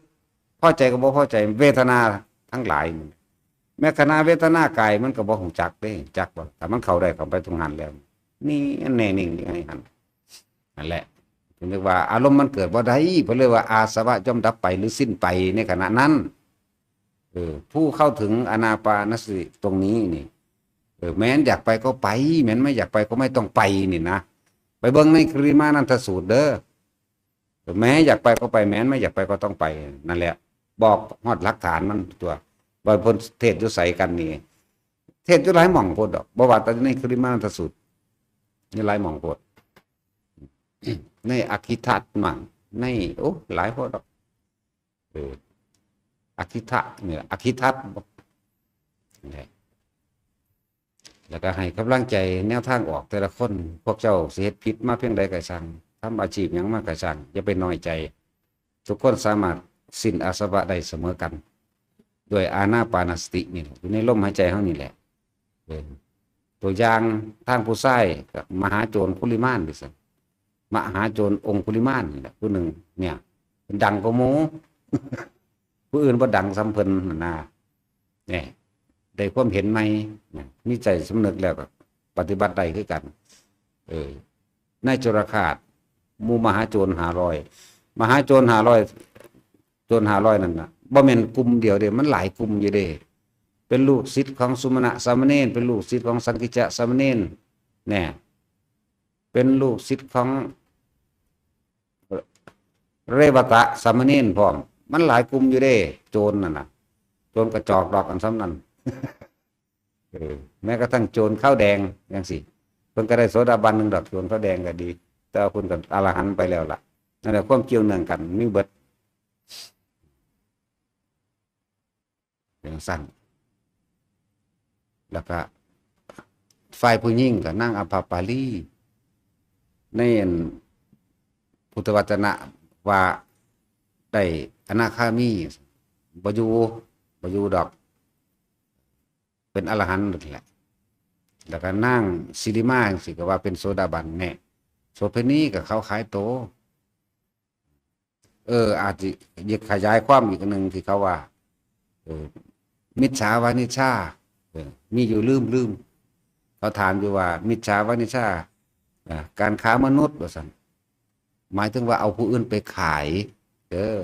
พอใจกับบ่พอใจ เวทนาทั้งหลายนี่ แม้ขณะเวทนากายมันก็บ่ฮู้จักเด้ จักบ่ ถ้ามันเข้าได้เข้าไปตรงนั้นแล้ว นี่อันแน่นิ่งอยู่ในหั้น นั่นแหละ เพิ่นเรียกว่าอารมณ์มันเกิดบ่ได้ เพิ่นเรียกว่าอาสวะย่อมดับไปหรือสิ้นไปในขณะนั้น เออ ผู้เข้าถึงอานาปานสติตรงนี้นี่ เออ แม้นอยากไปก็ไป แม้นไม่อยากไปก็ไม่ต้องไปนี่นะ ไปเบิ่งในกริมานันทสูตรเด้อ แม้อยากไปก็ไป แม้นไม่อยากไปก็ต้องไป นั่นแหละ บอกฮอดหลักฐานมันตั๊ว ว่าเพิ่นเทศน์อยู่ไสกันนี่ เทศน์อยู่หลายหม่องโพดดอก บ่ว่าแต่ในกริมานันทสูตร นี่หลายหม่องโพด ในอคิทัตมั่ง ใน โอ้ หลายโพดดอก เออ อคิทะเนี่ย อคิทัต นี่แหละ แล้วก็ให้กำลังใจแนวทางออกแต่ละคน พวกเจ้าสิเฮ็ดผิดมาเพียงใดก็ช่าง ทำอาชีพหยังมาก็ช่าง อย่าไปน้อยใจ ทุกคนสามารถสิ้นอาสวะได้เสมอกัน ด้วยอานาปานสตินี่แหละ อยู่ในลมหายใจเฮานี่แหละ เออ ตัวอย่างทางผู้ชายก็มหาโจรองคุลิมานนี่ซั่น มหาโจรองคุลิมานนี่แหละ ผู้หนึ่งเนี่ย เพิ่นดังกว่าหมู่ ผู้อื่นบ่ดังส่ำเพิ่นหั้นนะ เนี่ย ได้ความเห็นใหม่นะ มีใจสำนึกแล้วก็ปฏิบัติได้คือกัน เออ นายโจรฆาต หมู่มหาโจรห้าร้อย มหาโจรห้าร้อย โจรห้าร้อยนั่นน่ะ บ่แม่นกลุ่มเดียวเด้ มันหลายกลุ่มอยู่เด้ เป็นลูกศิษย์ของสุมาณะสามเณร เป็นลูกศิษย์ของสังกิจจะสามเณร แน่ เป็นลูกศิษย์ของเรวตะสามเณรพร้อม มันหลายกลุ่มอยู่เด้ โจรนั่นน่ะ โจรกระจอกดอกอันส่ำนั้น เออ แม้กระทั่งโจรขาวแดงจั่งซี้ เพิ่นก็ได้โสดาบันหนึ่งดอก โจรขาวแดงก็ดี แต่ว่าเพิ่นก็อรหันต์ไปแล้วล่ะ นั่นแหละ ความเกี่ยวเนื่องกันมีเบิด จั่งซั่น แล้วก็ฝ่ายผู้หญิงก็นางอัมพปาลี ในอันพุทธวจนะว่าได้อนาคามี บ่อยู่ บ่อยู่ดอก เป็นอรหันต์นั่นแหละ แล้วก็นางสิริมาจั่งซี้ก็ว่าเป็นโสดาบันแน่ โสเภณีก็เขาขายโต เออ อาจสิขยายความอีกอันหนึ่งที่เขาว่า เออ มิจฉาวานิชชา เออ มีอยู่ลืมลืม เขาถามอยู่ว่า มิจฉาวานิชชา อ่า การค้ามนุษย์ว่าซั่น หมายถึงว่าเอาผู้อื่นไปขาย เออ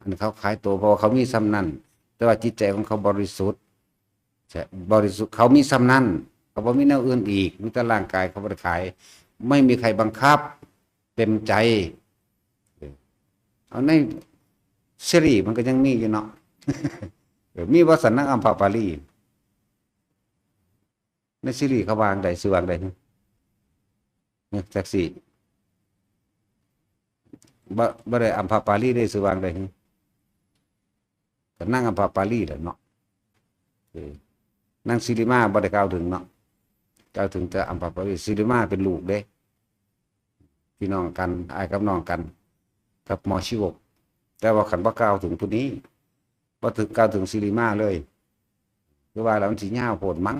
อันเขาขายโต เพราะว่าเขามีส่ำนั้น แต่ว่าจิตใจของเขาบริสุทธิ์ ใช่ บริสุทธิ์ เขามีส่ำนั้น เขาบ่มีแนวอื่นอีก มีแต่ร่างกายเขาบ่ได้ขาย ไม่มีใครบังคับ เต็มใจ เออ เอาในซีรีส์มันก็ยังมีอยู่เนาะ เออ มีบ่ซั่น นางอัมพปาลี ในซีรีส์เขาว่าจั่งใด ชื่อว่าจั่งใด เนี่ย จักสิ บ่ บ่ได้อัมพปาลีเด้ ชื่อว่าจั่งใด ก็นางอัมพปาลีแหละเนาะ เออ นางสิริมาบ่ได้กล่าวถึงเนาะ กล่าวถึงแต่อัมพปาลี สิริมาเป็นลูกเด้ พี่น้องกัน อ้ายกับน้องกัน กับหมอชีวก แต่ว่าคันบ่กล่าวถึงผู้นี้ บ่ถึงกล่าวถึงสิริมาเลย คือว่าแล้วมันสิยาวโพดมั้ง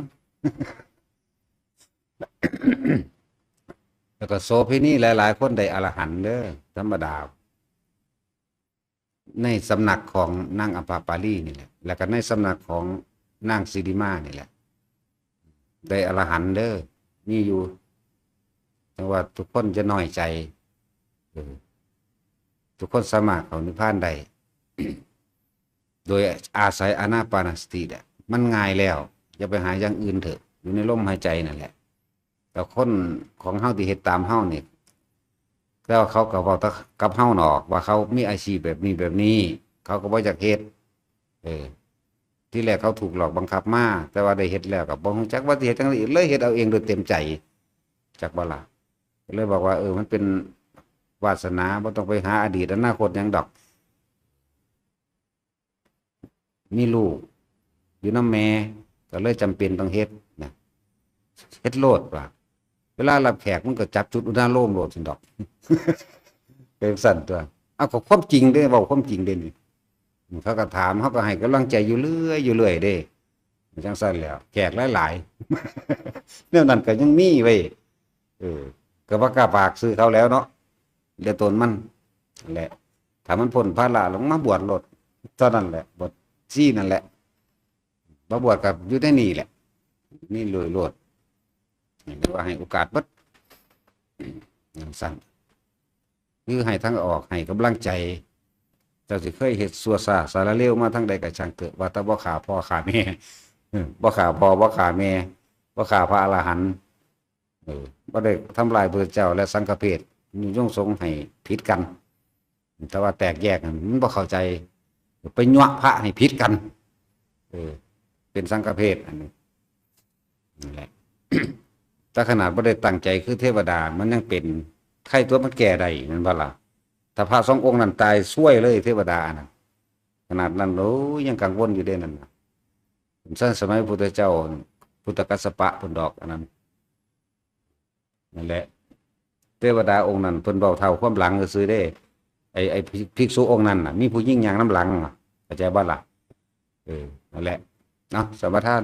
แล้วก็โสเภณีหลายๆคนได้อรหันต์เด้อ ธรรมดา ในสำนักของนางอัมพปาลีนี่แหละ แล้วก็ในสำนักของนางสิริมานี่แหละ ได้อรหันต์เด้อ มีอยู่ แต่ว่าทุกคนจะน้อยใจ เออ ทุกคนสามารถเข้านิพพานได้ โดยอาศัยอานาปานสติแหละ มันง่ายแล้ว อย่าไปหาอย่างอื่นเถอะ อยู่ในลมหายใจนั่นแหละ แต่คนของเฮาที่เฮ็ดตามเฮานี่ แล้วเขาก็เว้าแต่กับเฮาเนาะ ว่าเขามีอาชีพแบบนี้แบบนี้ เขาก็บ่อยากเฮ็ด เออ ที่แรกเขาถูกหลอกบังคับมา แต่ว่าได้เฮ็ดแล้วก็บ่ฮู้จักว่าสิเฮ็ดจั่งใด๋ เลยเฮ็ดเอาเองโดยเต็มใจ จักบ่ล่ะ ก็เลยบอกว่า เออ มันเป็นวาสนา บ่ต้องไปหาอดีตอนาคตหยังดอก มีลูกอยู่นำแม่ ก็เลยจำเป็นต้องเฮ็ดนะ เฮ็ดโลดว่า เวลารับแขกมันก็จับจุดอุณาโลมโลดซั่นดอก เป็นซั่นตั๊ว เอาก็ความจริงเด้ เว้าความจริงเด้นี่ เขาก็ถาม เขาก็ให้กำลังใจอยู่เรื่อย อยู่เรื่อยเด้ จั่งซั่นแหล้ว แขกหลายๆ แนวนั้นก็ยังมีเว้ย เออ ก็บ่กล้าปากซื่อเขาแล้วเนาะ เดี๋ยวตนมันแหละ ถ้ามันพ้นภาระลงมาบวชโลด เท่านั้นแหละ บวชชีนั่นแหละ บ่บวชก็อยู่ในนี่แหละ นี่เลยโลด นี่เรียกว่าให้โอกาสเบิด จั่งซั่น คือให้ทางออก ให้กำลังใจ เจ้าสิเคยเฮ็ดชั่วช้าสารเลวมาทางใดก็ช่างเถอะ ว่าแต่บ่ฆ่าพ่อฆ่าแม่ เออ บ่ฆ่าพ่อ บ่ฆ่าแม่ บ่ฆ่าพระอรหันต์ เออ บ่ได้ทำลายพระพุทธเจ้าและสังฆเพศ ยุยงสงฆ์ให้ผิดกัน แต่ว่าแตกแยกนั่นมันบ่เข้าใจ ไปยั่วพระให้ผิดกัน เออ เป็นสังฆเพศอันนี้ นั่นแหละ ถ้าขนาดบ่ได้ตั้งใจคือเทวดา มันยังเป็น ไข้ตัวมันแก้ได้ แม่นบ่ล่ะ ถ้าพระสององค์นั้นตายซวยเลยเทวดาอันนั้น ขนาดนั้น โอ้ย ยังกังวลอยู่เด้นั่นน่ะ สมัยพุทธเจ้า พุทธกัสสปะพุ้นดอกอันนั้น นั่นแหละ เทวดาองค์นั้นเพิ่นเว้าเท่าความหลังซื่อๆเด้ ไอ้ ไอ้ภิกษุองค์นั้นน่ะ มีผู้หญิงย่างนำหลังน่ะ เข้าใจบ่ล่ะ เออ นั่นแหละ เนาะ สมาทาน